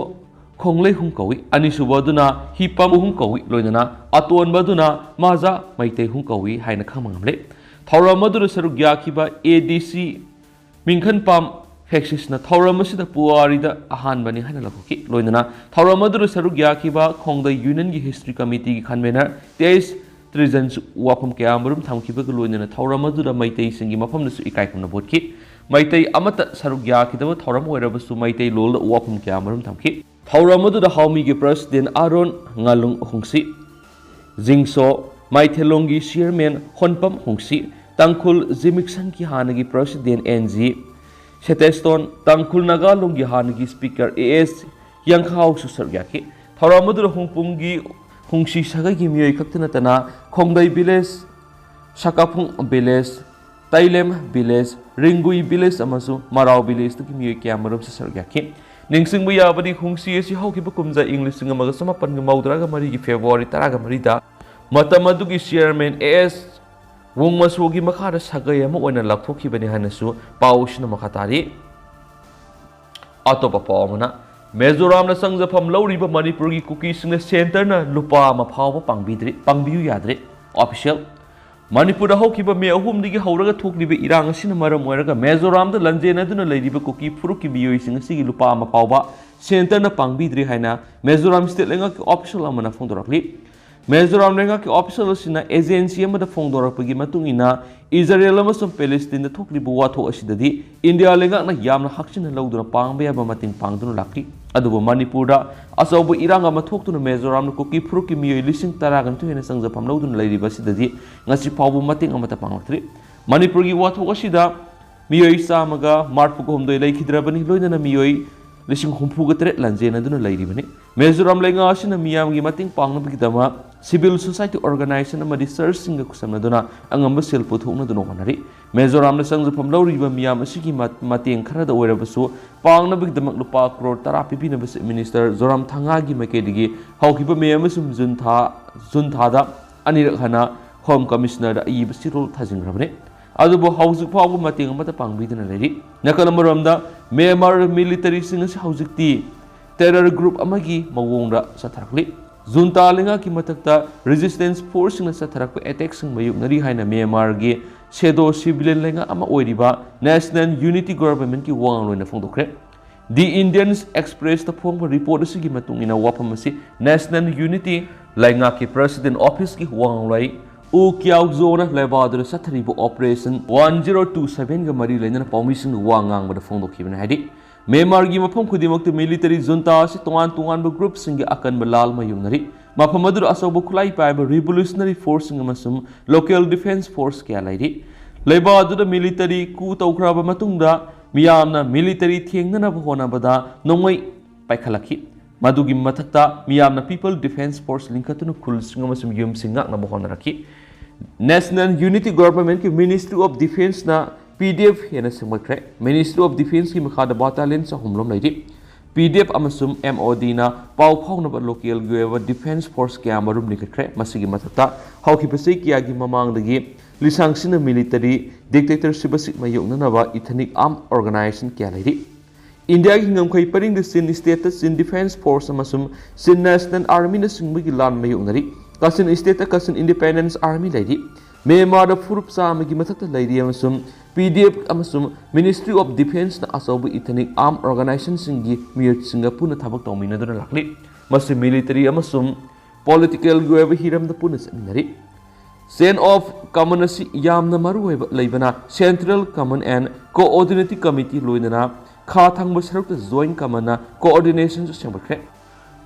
ꯈꯣꯡꯂꯩ ꯍꯨꯝ ꯀꯧꯏ, ꯑꯅꯤꯁꯨꯕ ꯑꯗꯨꯅ ꯍꯤꯄꯝ ꯍꯨꯝ ꯀꯧꯏ, ꯂꯣꯏꯅꯅ ꯑꯇꯣꯟꯕ ꯑꯗꯨꯅ ꯃꯥꯖꯥ ꯃꯩꯇꯩ ꯍꯨꯝ ꯀꯧꯏ ꯍꯥꯏꯅ ꯈꯪꯕ ꯉꯝꯂꯦ꯫ ꯊꯧꯔꯝ ꯑꯗꯨꯗ ꯁꯔꯨꯛ ꯌꯥꯈꯤꯕ ꯑꯦ ꯗꯤ ꯁꯤ ꯃꯤꯡꯈꯟꯄꯥꯝ ꯐꯦꯛꯁꯤꯁꯅ ꯊꯧꯔꯝ ꯑꯁꯤꯗ ꯄꯨꯋꯥꯔꯤꯗ ꯑꯍꯥꯟꯕꯅꯤ ꯍꯥꯏꯅ ꯂꯥꯎꯊꯣꯛꯈꯤ꯫ ꯂꯣꯏꯅꯅ ꯊꯧꯔꯝ ꯑꯗꯨꯗ ꯁꯔꯨꯛ ꯌꯥꯈꯤꯕ ꯈꯣꯡꯗꯩ ꯌꯨꯅꯤꯌꯟꯒꯤ ꯍꯤꯁꯇ꯭ꯔꯤ ꯀꯃꯤꯇꯤꯒꯤ ꯀꯟꯚꯦꯅꯔ ꯇꯤ ꯑꯩꯆ ꯇ꯭ꯔꯤꯖꯟꯁꯨ ꯋꯥꯐꯝ ꯀꯌꯥ ꯑꯃꯔꯣꯝ ꯊꯝꯈꯤꯕꯒ ꯂꯣꯏꯅꯅ ꯊꯧꯔꯝ ꯑꯗꯨꯗ ꯃꯩꯇꯩꯁꯤꯡꯒꯤ ꯃꯐꯝꯗꯁꯨ ꯏꯀꯥꯏ ꯈꯨꯝꯅꯕ ꯎꯠꯈꯤ꯫ ꯃꯩꯇꯩ ꯑꯃꯠꯇ ꯁꯔꯨꯛ ꯌꯥꯈꯤꯗꯕ ꯊꯧꯔꯝ ꯑꯣꯏꯔꯕꯁꯨ ꯃꯩꯇꯩ ꯂꯣꯜꯗ ꯋꯥꯐꯝ ꯀꯌꯥ ꯑꯃꯔꯣꯝ ꯊꯝꯈꯤ꯫ ꯊꯧꯔꯝ ꯑꯗꯨꯗ ꯍꯥꯎꯃꯤꯒꯤ ꯄ꯭ꯔꯁꯤꯗꯦꯟ ꯑꯥꯔꯣꯟ ꯉꯥꯂꯨꯡ ꯍꯨꯡꯁꯤ, ꯖꯤꯡꯁꯣ ꯃꯥꯏꯊꯦꯂꯣꯡꯒꯤ ꯆꯤꯌꯔꯃꯦꯟ ꯍꯣꯟꯄꯝ ꯍꯨꯡꯁꯤ, ꯇꯥꯡꯈꯨꯜ ꯖꯤꯃꯤꯛꯁꯟꯒꯤ ꯍꯥꯟꯅꯒꯤ ꯄ꯭ꯔꯁꯤꯗꯦꯟ ꯑꯦꯟ ꯖꯤ ꯁꯦꯇꯦꯁꯇꯣꯟ, ꯇꯥꯡꯈꯨꯜ ꯅꯥꯒꯥꯂꯣꯡꯒꯤ ꯍꯥꯟꯅꯒꯤ ꯁ꯭ꯄꯤꯀꯔ ꯑꯦ ꯑꯦꯁ ꯌꯥꯡꯈꯥꯎꯁꯨ ꯁꯔꯨꯛ ꯌꯥꯈꯤ꯫ ꯊꯧꯔꯝ ꯑꯗꯨꯗ ꯍꯣꯡꯄꯨꯝꯒꯤ ꯍꯨꯡꯁꯤ ꯁꯥꯒꯩꯒꯤ ꯃꯤꯑꯣꯏ ꯈꯛꯇ ꯅꯠꯇꯅ ꯈꯣꯡꯗꯩ ꯚꯤꯂꯦꯖ, ꯁꯀꯥꯐꯨꯡ ꯚꯤꯂꯦꯖ, ꯇꯩꯂꯦꯝ ꯚꯤꯂꯦꯖ, ꯔꯤꯡꯒꯨꯏ ꯚꯤꯂꯦꯖ ꯑꯃꯁꯨꯡ ꯃꯔꯥꯎ ꯚꯤꯂꯦꯖꯇꯒꯤ ꯃꯤꯑꯣꯏ ꯀꯌꯥ ꯃꯔꯨꯝꯁꯨ ꯁꯔꯨꯛ ꯌꯥꯈꯤ꯫ ꯅꯤꯡꯁꯤꯡꯕ ꯌꯥꯕꯗꯤ, ꯍꯨꯡꯁꯤ ꯑꯁꯤ ꯍꯧꯈꯤꯕ ꯀꯨꯝꯖꯥ ꯏꯪ ꯂꯤꯁꯤꯡ ꯑꯃꯒ ꯆꯃꯥꯄꯟꯒ ꯃꯧꯗ꯭ꯔꯥꯒ ꯃꯔꯤꯒꯤ ꯐꯦꯕ꯭ꯔꯨꯋꯥꯔꯤ ꯇꯔꯥꯒ ꯃꯔꯤꯗ ꯃꯇꯝ ꯑꯗꯨꯒꯤ ꯆꯤꯌꯔꯃꯦꯟ ꯑꯦ ꯑꯦꯁ ꯋꯨꯡꯃꯁꯣꯒꯤ ꯃꯈꯥꯗ ꯁꯥꯒꯩ ꯑꯃ ꯑꯣꯏꯅ ꯂꯥꯎꯊꯣꯛꯈꯤꯕꯅꯤ ꯍꯥꯏꯅꯁꯨ ꯄꯥꯎꯁꯤꯅ ꯃꯈꯥ ꯇꯥꯔꯤ꯫ ꯑꯇꯣꯞꯄ ꯄꯥꯎ ꯑꯃꯅ, ꯃꯤꯖꯣꯔꯥꯝꯗ ꯆꯪꯖꯐꯝ ꯂꯧꯔꯤꯕ ꯃꯅꯤꯄꯨꯔꯒꯤ ꯀꯨꯀꯤꯁꯤꯡꯅ ꯁꯦꯟꯇꯔꯅ ꯂꯨꯄꯥ ꯑꯃ ꯐꯥꯎꯕ ꯄꯥꯡꯕꯤꯗ꯭ꯔꯤ, ꯄꯥꯡꯕꯤꯌꯨ ꯌꯥꯗ꯭ꯔꯦ꯫ ꯑꯣꯐꯤꯁꯤꯌꯦꯜ꯫ ꯃꯅꯤꯄꯨꯔꯗ ꯍꯧꯈꯤꯕ ꯃꯦ ꯑꯍꯨꯝꯗꯒꯤ ꯍꯧꯔꯒ ꯊꯣꯛꯂꯤꯕ ꯏꯔꯥꯡ ꯑꯁꯤꯅ ꯃꯔꯝ ꯑꯣꯏꯔꯒ ꯃꯤꯖꯣꯔꯥꯝꯗ ꯂꯟꯖꯦꯟꯅꯗꯨꯅ ꯂꯩꯔꯤꯕ ꯀꯨꯀꯤ ꯐꯨꯔꯨꯞꯀꯤ ꯃꯤꯑꯣꯏꯁꯤꯡ ꯑꯁꯤꯒꯤ ꯂꯨꯄꯥ ꯑꯃ ꯐꯥꯎꯕ ꯁꯦꯟꯇꯔꯅ ꯄꯥꯡꯕꯤꯗ꯭ꯔꯤ ꯍꯥꯏꯅ ꯃꯤꯖꯣꯔꯥꯝ ꯁ꯭ꯇꯦꯠ ꯂꯩꯉꯥꯛꯀꯤ ꯑꯣꯐꯤꯁꯤꯌꯦꯜ ꯑꯃꯅ ꯐꯣꯡꯗꯣꯔꯛꯂꯤ꯫ ꯃꯤꯖꯣꯔꯥꯝ ꯂꯩꯉꯥꯛꯀꯤ ꯑꯣꯐꯤꯁꯤꯌꯦꯜ ꯑꯁꯤꯅ ꯑꯦꯖꯦꯟꯁꯤ ꯑꯃꯗ ꯐꯣꯡꯗꯣꯔꯛꯄꯒꯤ ꯃꯇꯨꯡ ꯏꯟꯅ, ꯏꯖꯔꯦꯜ ꯑꯃꯁꯨꯡ ꯄꯦꯂꯦꯁꯇꯤꯟꯗ ꯊꯣꯛꯂꯤꯕ ꯋꯥꯊꯣꯛ ꯑꯁꯤꯗꯗꯤ ꯏꯟꯗꯤꯌꯥ ꯂꯩꯉꯥꯛꯅ ꯌꯥꯝꯅ ꯍꯛꯆꯤꯟꯅ ꯂꯧꯗꯨꯅ ꯄꯥꯡꯕ ꯌꯥꯕ ꯃꯇꯦꯡ ꯄꯥꯡꯗꯨꯅ ꯂꯥꯛꯂꯤ꯫ ꯑꯗꯨꯕꯨ ꯃꯅꯤꯄꯨꯔꯗ ꯑꯆꯧꯕ ꯏꯔꯥꯡ ꯑꯃ ꯊꯣꯛꯇꯨꯅ ꯃꯤꯖꯣꯔꯥꯝꯅ ꯀꯨꯀꯤ ꯐꯨꯔꯨꯞꯀꯤ ꯃꯤꯑꯣꯏ ꯂꯤꯁꯤꯡ ꯇꯔꯥꯒ ꯅꯤꯊꯣꯏ ꯍꯦꯟꯅ ꯆꯪꯖꯐꯝ ꯂꯧꯗꯨꯅ ꯂꯩꯔꯤꯕ ꯑꯁꯤꯗꯗꯤ ꯉꯁꯤ ꯐꯥꯎꯕ ꯃꯇꯦꯡ ꯑꯃꯠꯇ ꯄꯥꯡꯂꯛꯇ꯭ꯔꯤ꯫ ꯃꯅꯤꯄꯨꯔꯒꯤ ꯋꯥꯊꯣꯛ ꯑꯁꯤꯗ ꯃꯤꯑꯣꯏ ꯆꯥꯝꯃꯒ ꯃꯔꯤꯐꯨ ꯍꯨꯝꯗꯣꯏ ꯂꯩꯈꯤꯗ꯭ꯔꯕꯅꯤ, ꯂꯣꯏꯅꯅ ꯃꯤꯑꯣꯏ ꯂꯤꯁꯤꯡ ꯍꯨꯝꯐꯨꯒ ꯇꯔꯦꯠ ꯂꯥꯟꯖꯦꯟꯅꯗꯨꯅ ꯂꯩꯔꯤꯕꯅꯤ꯫ ꯃꯤꯖꯣꯔꯥꯝ ꯂꯩꯉꯥꯛ ꯑꯁꯤꯅ ꯃꯤꯌꯥꯝꯒꯤ ꯃꯇꯦꯡ ꯄꯥꯡꯅꯕꯒꯤꯗꯃꯛ ꯁꯤꯚꯤꯜ ꯁꯣꯁꯥꯏꯇꯤ ꯑꯣꯔꯒꯅꯥꯏꯖꯦꯁꯟ ꯑꯃꯗꯤ ꯆꯔꯆꯁꯤꯡꯒ ꯈꯨꯠꯁꯝꯅꯗꯨꯅ ꯑꯉꯝꯕ ꯁꯦꯜ ꯄꯨꯊꯣꯛꯅꯗꯨꯅ ꯍꯣꯠꯅꯔꯤ꯫ ꯃꯤꯖꯣꯔꯥꯝꯗ ꯆꯪꯖꯐꯝ ꯂꯧꯔꯤꯕ ꯃꯤꯌꯥꯝ ꯑꯁꯤꯒꯤ ꯃ-, ꯃꯇꯦꯡ ꯈꯔꯗ ꯑꯣꯏꯔꯕꯁꯨ ꯄꯥꯡꯅꯕꯒꯤꯗꯃꯛ ꯂꯨꯄꯥ ꯀ꯭ꯔꯣꯔ ꯇꯔꯥ ꯄꯤꯕꯤꯅꯕ ꯆꯤꯐ ꯃꯤꯅꯤꯁꯇꯔ ꯖꯣꯔꯥꯝꯊꯪꯉꯥꯒꯤ ꯃꯥꯏꯀꯩꯗꯒꯤ ꯍꯧꯈꯤꯕ ꯃꯦ ꯑꯃꯁꯨꯡ ꯖꯨꯟ ꯊꯥ, ꯖꯨꯟ ꯊꯥꯗ ꯑꯅꯤꯔꯛ ꯍꯟꯅ ꯍꯣꯝ ꯀꯃꯤꯁꯅꯔꯗ ꯑꯏꯕ ꯆꯦꯔꯣꯜ ꯊꯥꯖꯤꯟꯈ꯭ꯔꯕꯅꯤ꯫ ꯑꯗꯨꯕꯨ ꯍꯧꯖꯤꯛ ꯐꯥꯎꯕ ꯃꯇꯦꯡ ꯑꯃꯠꯇ ꯄꯥꯡꯕꯤꯗꯅ ꯂꯩꯔꯤ꯫ ꯅꯥꯀꯜ ꯑꯃꯔꯣꯝꯗ, ꯃ꯭ꯌꯥꯟꯃꯥꯔ ꯃꯤꯂꯤꯇꯔꯤꯁꯤꯡ ꯑꯁꯤ ꯍꯧꯖꯤꯛꯇꯤ ꯇꯦꯔꯔ ꯒ꯭ꯔꯨꯞ ꯑꯃꯒꯤ ꯃꯑꯣꯡꯗ ꯆꯠꯊꯔꯛꯂꯤ꯫ ꯖꯨꯟꯇꯥ ꯂꯩꯉꯥꯛꯀꯤ ꯃꯊꯛꯇ ꯔꯦꯖꯤꯁꯇꯦꯟꯁ ꯐꯣꯔꯁꯁꯤꯡꯅ ꯆꯠꯊꯔꯛꯄ ꯑꯦꯇꯦꯛꯁꯤꯡ ꯃꯥꯌꯣꯛꯅꯔꯤ ꯍꯥꯏꯅ ꯃ꯭ꯌꯥꯟꯃꯥꯔꯒꯤ ꯁꯦꯗꯣ ꯁꯤꯚꯤꯂꯤꯌꯟ ꯂꯩꯉꯥꯛ ꯑꯃ ꯑꯣꯏꯔꯤꯕ ꯅꯦꯁꯅꯦꯜ ꯌꯨꯅꯤꯇꯤ ꯒꯣꯚꯔꯟꯃꯦꯟꯠꯀꯤ ꯋꯥ ꯉꯥꯡꯂꯣꯏꯅ ꯐꯣꯡꯗꯣꯛꯈ꯭ꯔꯦ꯫ The Indians Expressꯇ ꯐꯣꯡꯕ ꯔꯤꯄꯣꯔꯠ ꯑꯁꯤꯒꯤ ꯃꯇꯨꯡ ꯏꯟꯅ, ꯋꯥꯐꯝ ꯑꯁꯤ ꯅꯦꯁꯅꯦꯜ ꯌꯨꯅꯤꯇꯤ ꯂꯩꯉꯥꯛꯀꯤ ꯄ꯭ꯔꯦꯁꯤꯗꯦꯟꯠ ꯑꯣꯐꯤꯁꯀꯤ ꯋꯥ ꯉꯥꯡꯂꯣꯏ ꯎ ꯀ꯭ꯌꯥꯎ ꯖꯣꯅ ꯂꯦꯕꯥꯗꯨꯗ ꯆꯠꯊꯔꯤꯕ ꯑꯣꯄꯔꯦꯁꯟ ꯋꯥꯟ ꯖꯤꯔꯣ ꯇꯨ ꯁꯚꯦꯟꯒ ꯃꯔꯤ ꯂꯩꯅꯅ ꯄꯥꯎꯃꯤꯁꯤꯡꯒ ꯋꯥ ꯉꯥꯡꯕꯗ ꯐꯣꯡꯗꯣꯛꯈꯤꯕꯅꯤ꯫ ꯍꯥꯏꯗꯤ, ꯃ꯭ꯌꯥꯟꯃꯥꯔꯒꯤ ꯃꯐꯝ ꯈꯨꯗꯤꯡꯃꯛꯇ ꯃꯤꯂꯤꯇꯔꯤ ꯖꯨꯟꯇꯥ ꯑꯁꯤ ꯇꯣꯉꯥꯟ ꯇꯣꯉꯥꯟꯕ ꯒ꯭ꯔꯨꯞꯁꯤꯡꯒꯤ ꯑꯀꯟꯕ ꯂꯥꯜ ꯃꯥꯌꯣꯛꯅꯔꯤ꯫ ꯃꯐꯝ ꯑꯗꯨꯗ ꯑꯆꯧꯕ ꯈꯨꯠꯂꯥꯏ ꯄꯥꯏꯕ ꯔꯤꯚꯣꯂꯨꯁꯅꯔꯤ ꯐꯣꯔꯁꯁꯤꯡ ꯑꯃꯁꯨꯡ ꯂꯣꯀꯦꯜ ꯗꯤꯐꯦꯟꯁ ꯐꯣꯔꯁ ꯀꯌꯥ ꯂꯩꯔꯤ꯫ ꯂꯩꯕꯥꯛ ꯑꯗꯨꯗ ꯃꯤꯂꯤꯇꯔꯤ ꯀꯨ ꯇꯧꯈ꯭ꯔꯕ ꯃꯇꯨꯡꯗ, ꯃꯤꯌꯥꯝꯅ ꯃꯤꯂꯤꯇꯔꯤ ꯊꯦꯡꯅꯅꯕ ꯍꯣꯠꯅꯕꯗ ꯅꯣꯡꯃꯩ ꯄꯥꯏꯈꯠꯂꯛꯈꯤ꯫ ꯃꯗꯨꯒꯤ ꯃꯊꯛꯇ, ꯃꯤꯌꯥꯝꯅ ꯄꯤꯄꯜ ꯗꯤꯐꯦꯟꯁ ꯐꯣꯔꯁ ꯂꯤꯡꯈꯠꯇꯨꯅ ꯈꯨꯜꯁꯤꯡ ꯑꯃꯁꯨꯡ ꯌꯨꯝꯁꯤꯡ ꯉꯥꯛꯅꯕ ꯍꯣꯠꯅꯔꯛꯈꯤ꯫ ꯅꯦꯁꯅꯦꯜ ꯌꯨꯅꯤꯇꯤ ꯒꯣꯚꯔꯟꯃꯦꯟꯠꯀꯤ ꯃꯤꯅꯤꯁꯇ꯭ꯔꯤ ꯑꯣꯐ ꯗꯤꯐꯦꯟꯁꯅ ꯄꯤ ꯗꯤ ꯑꯦꯐ ꯍꯦꯟꯅ ꯁꯦꯝꯒꯠꯈ꯭ꯔꯦ꯫ ꯃꯤꯅꯤꯁꯇ꯭ꯔꯤ ꯑꯣꯐ ꯗꯤꯐꯦꯟꯁꯀꯤ ꯃꯈꯥꯗ ꯕꯥꯇꯥꯂꯤꯌꯟ ꯆꯍꯨꯝꯔꯣꯝ ꯂꯩꯔꯤ꯫ ꯄꯤ ꯗꯤ ꯑꯦꯐ ꯑꯃꯁꯨꯡ ꯑꯦꯝ ꯑꯣ ꯗꯤꯅ ꯄꯥꯎ ꯐꯥꯎꯅꯕ ꯂꯣꯀꯦꯜꯒꯤ ꯑꯣꯏꯕ ꯗꯤꯐꯦꯟꯁ ꯐꯣꯔꯁ ꯀꯌꯥ ꯑꯃꯔꯣꯝ ꯂꯤꯡꯈꯠꯈ꯭ꯔꯦ꯫ ꯃꯁꯤꯒꯤ ꯃꯊꯛꯇ, ꯍꯧꯈꯤꯕ ꯆꯍꯤ ꯀꯌꯥꯒꯤ ꯃꯃꯥꯡꯗꯒꯤ ꯂꯤꯁꯥꯡꯁꯤꯟꯅ ꯃꯤꯂꯤꯇꯔꯤ ꯗꯤꯛꯇꯦꯇꯔꯁꯤꯞ ꯑꯁꯤ ꯃꯥꯌꯣꯛꯅꯅꯕ ꯏꯊꯅꯤꯛ ꯑꯥꯔꯝ ꯑꯣꯔꯒꯅꯥꯏꯖꯦꯁꯟ ꯀꯌꯥ ꯂꯩꯔꯤ꯫ ꯏꯟꯗꯤꯌꯥꯒꯤ ꯉꯝꯈꯩ ꯄꯔꯤꯡꯗ ꯆꯤꯟ ꯁ꯭ꯇꯦꯠꯇ ꯆꯤꯟ ꯗꯤꯐꯦꯟꯁ ꯐꯣꯔꯁ ꯑꯃꯁꯨꯡ ꯆꯤꯟ ꯅꯦꯁꯅꯦꯜ ꯑꯥꯔꯃꯤꯅꯆꯤꯡꯕꯒꯤ ꯂꯥꯟ ꯃꯥꯌꯣꯛꯅꯔꯤ꯫ ꯀꯥꯆꯤꯟ ꯁ꯭ꯇꯦꯠꯇ ꯀꯥꯆꯤꯟ ꯏꯟꯗꯤꯄꯦꯟꯗꯦꯟꯁ ꯑꯥꯔꯃꯤ ꯂꯩꯔꯤ꯫ ꯃ꯭ꯌꯥꯟꯃꯥꯔꯗ ꯐꯨꯔꯨꯞ ꯆꯥꯝꯃꯒꯤ ꯃꯊꯛꯇ ꯂꯩꯔꯤ ꯑꯃꯁꯨꯡ ꯄꯤ ꯗꯤ ꯑꯦꯐ ꯑꯃꯁꯨꯡ ꯃꯤꯅꯤꯁꯇ꯭ꯔꯤ ꯑꯣꯐ ꯗꯤꯐꯦꯟꯁꯅ ꯑꯆꯧꯕ ꯏꯊꯅꯤꯛ ꯑꯥꯔꯝ ꯑꯣꯔꯒꯅꯥꯏꯖꯦꯁꯟꯁꯤꯡꯒꯤ ꯃꯤꯑꯣꯏꯁꯤꯡꯒ ꯄꯨꯟꯅ ꯊꯕꯛ ꯇꯧꯃꯤꯟꯅꯗꯨꯅ ꯂꯥꯛꯂꯤ꯫ ꯃꯁꯤ ꯃꯤꯂꯤꯇꯔꯤ ꯑꯃꯁꯨꯡ ꯄꯣꯂꯤꯇꯤꯀꯦꯜꯒꯤ ꯑꯣꯏꯕ ꯍꯤꯔꯝꯗ ꯄꯨꯟꯅ ꯆꯠꯃꯤꯟꯅꯔꯤ꯫ Chain of command ꯑꯁꯤ ꯌꯥꯝꯅ ꯃꯔꯨꯑꯣꯏꯕ ꯂꯩꯕꯅ Central Command and Coordinating Committee ꯂꯣꯏꯅꯅ ꯈꯥ ꯊꯪꯕ ꯁꯔꯨꯛꯇ Joint Commandꯅ coordinationꯁꯨ ꯁꯦꯝꯒꯠꯈ꯭ꯔꯦ꯫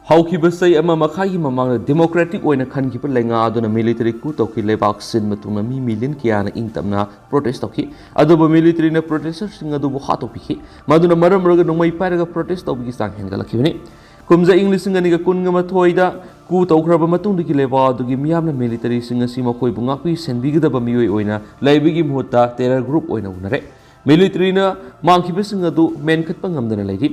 ꯍꯧꯈꯤꯕ ꯆꯍꯤ ꯑꯃ ꯃꯈꯥꯏꯒꯤ ꯃꯃꯥꯡꯗ democratic ꯑꯣꯏꯅ ꯈꯟꯈꯤꯕ ꯂꯩꯉꯥꯛ ꯑꯗꯨꯅ military coup ꯇꯧꯈꯤ꯫ ꯂꯩꯕꯥꯛ ꯁꯤꯟꯕ ꯊꯨꯡꯅ ꯃꯤ million ꯀꯌꯥꯅ ꯏꯪ ꯇꯞꯅ protest ꯇꯧꯈꯤ꯫ ꯑꯗꯨꯕꯨ militaryꯅ protesters ꯁꯤꯡ ꯑꯗꯨꯕꯨ ꯍꯥꯠꯇꯣꯛꯄꯤꯈꯤ꯫ ꯃꯗꯨꯅ ꯃꯔꯝ ꯑꯣꯏꯔꯒ ꯅꯣꯡꯃꯩ ꯄꯥꯏꯔꯒ protest ꯇꯧꯕꯒꯤ ꯆꯥꯡ ꯍꯦꯟꯒꯠꯂꯛꯈꯤꯕꯅꯤ꯫ ꯀꯨꯝꯖꯥ ꯏꯪ ꯂꯤꯁꯤꯡ ꯑꯅꯤꯒ ꯀꯨꯟꯒ ꯃꯥꯊꯣꯏꯗ coup ꯇꯧꯈ꯭ꯔꯕ ꯃꯇꯨꯡꯗꯒꯤ ꯂꯩꯕꯥꯛ ꯑꯗꯨꯒꯤ ꯃꯤꯌꯥꯝꯅ militaryꯁꯤꯡ ꯑꯁꯤ ꯃꯈꯣꯏꯕꯨ ꯉꯥꯛꯄꯤ ꯁꯦꯟꯕꯤꯒꯗꯕ ꯃꯤꯑꯣꯏ ꯑꯣꯏꯅ ꯂꯩꯕꯒꯤ ꯃꯍꯨꯠꯇ terror group ꯑꯣꯏꯅ ꯎꯅꯔꯦ꯫ Militaryꯅ ꯃꯥꯡꯈꯤꯕꯁꯤꯡ ꯑꯗꯨ ꯃꯦꯟꯈꯠꯄ ꯉꯝꯗꯅ ꯂꯩꯔꯤ꯫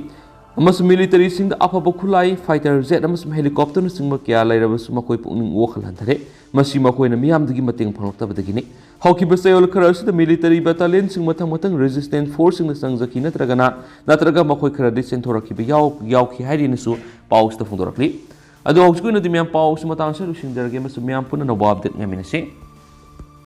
ꯑꯃꯁꯨꯡ militaryꯁꯤꯡꯗ ꯑꯐꯕ ꯈꯨꯠꯂꯥꯏ, fighter jet ꯑꯃꯁꯨꯡ helicopterꯅꯆꯤꯡꯕ ꯀꯌꯥ ꯂꯩꯔꯕꯁꯨ ꯃꯈꯣꯏ ꯄꯨꯛꯅꯤꯡ ꯋꯥꯈꯜ ꯍꯟꯊꯔꯦ꯫ ꯃꯁꯤ ꯃꯈꯣꯏꯅ ꯃꯤꯌꯥꯝꯗꯒꯤ ꯃꯇꯦꯡ ꯐꯪꯂꯛꯇꯕꯗꯒꯤꯅꯤ꯫ ꯍꯧꯈꯤꯕ ꯆꯌꯣꯜ ꯈꯔ ꯑꯁꯤꯗ military battalionꯁꯤꯡ ꯃꯊꯪ ꯃꯊꯪ resistance forceꯁꯤꯡꯅ ꯆꯪꯖꯈꯤ, ꯅꯠꯇ꯭ꯔꯒꯅ, ꯅꯠꯇ꯭ꯔꯒ ꯃꯈꯣꯏ ꯈꯔꯗꯤ ꯆꯦꯟꯊꯣꯔꯛꯈꯤꯕ ꯌꯥꯎ-, ꯌꯥꯎꯈꯤ ꯍꯥꯏꯔꯤꯅꯁꯨ ꯄꯥꯎꯁꯤꯗ ꯐꯣꯡꯗꯣꯔꯛꯂꯤ꯫ ꯑꯗꯣ ꯍꯧꯖꯤꯛꯀꯤ ꯑꯣꯏꯅꯗꯤ ꯃꯌꯥꯝ ꯄꯥꯎꯁꯤ ꯃꯇꯥꯡꯁꯤꯗ ꯂꯣꯏꯁꯤꯟꯖꯔꯒꯦ ꯑꯃꯁꯨꯡ ꯃꯌꯥꯝ ꯄꯨꯟꯅ ꯅꯧꯕ update ꯉꯥꯏꯃꯤꯟꯅꯁꯤ꯫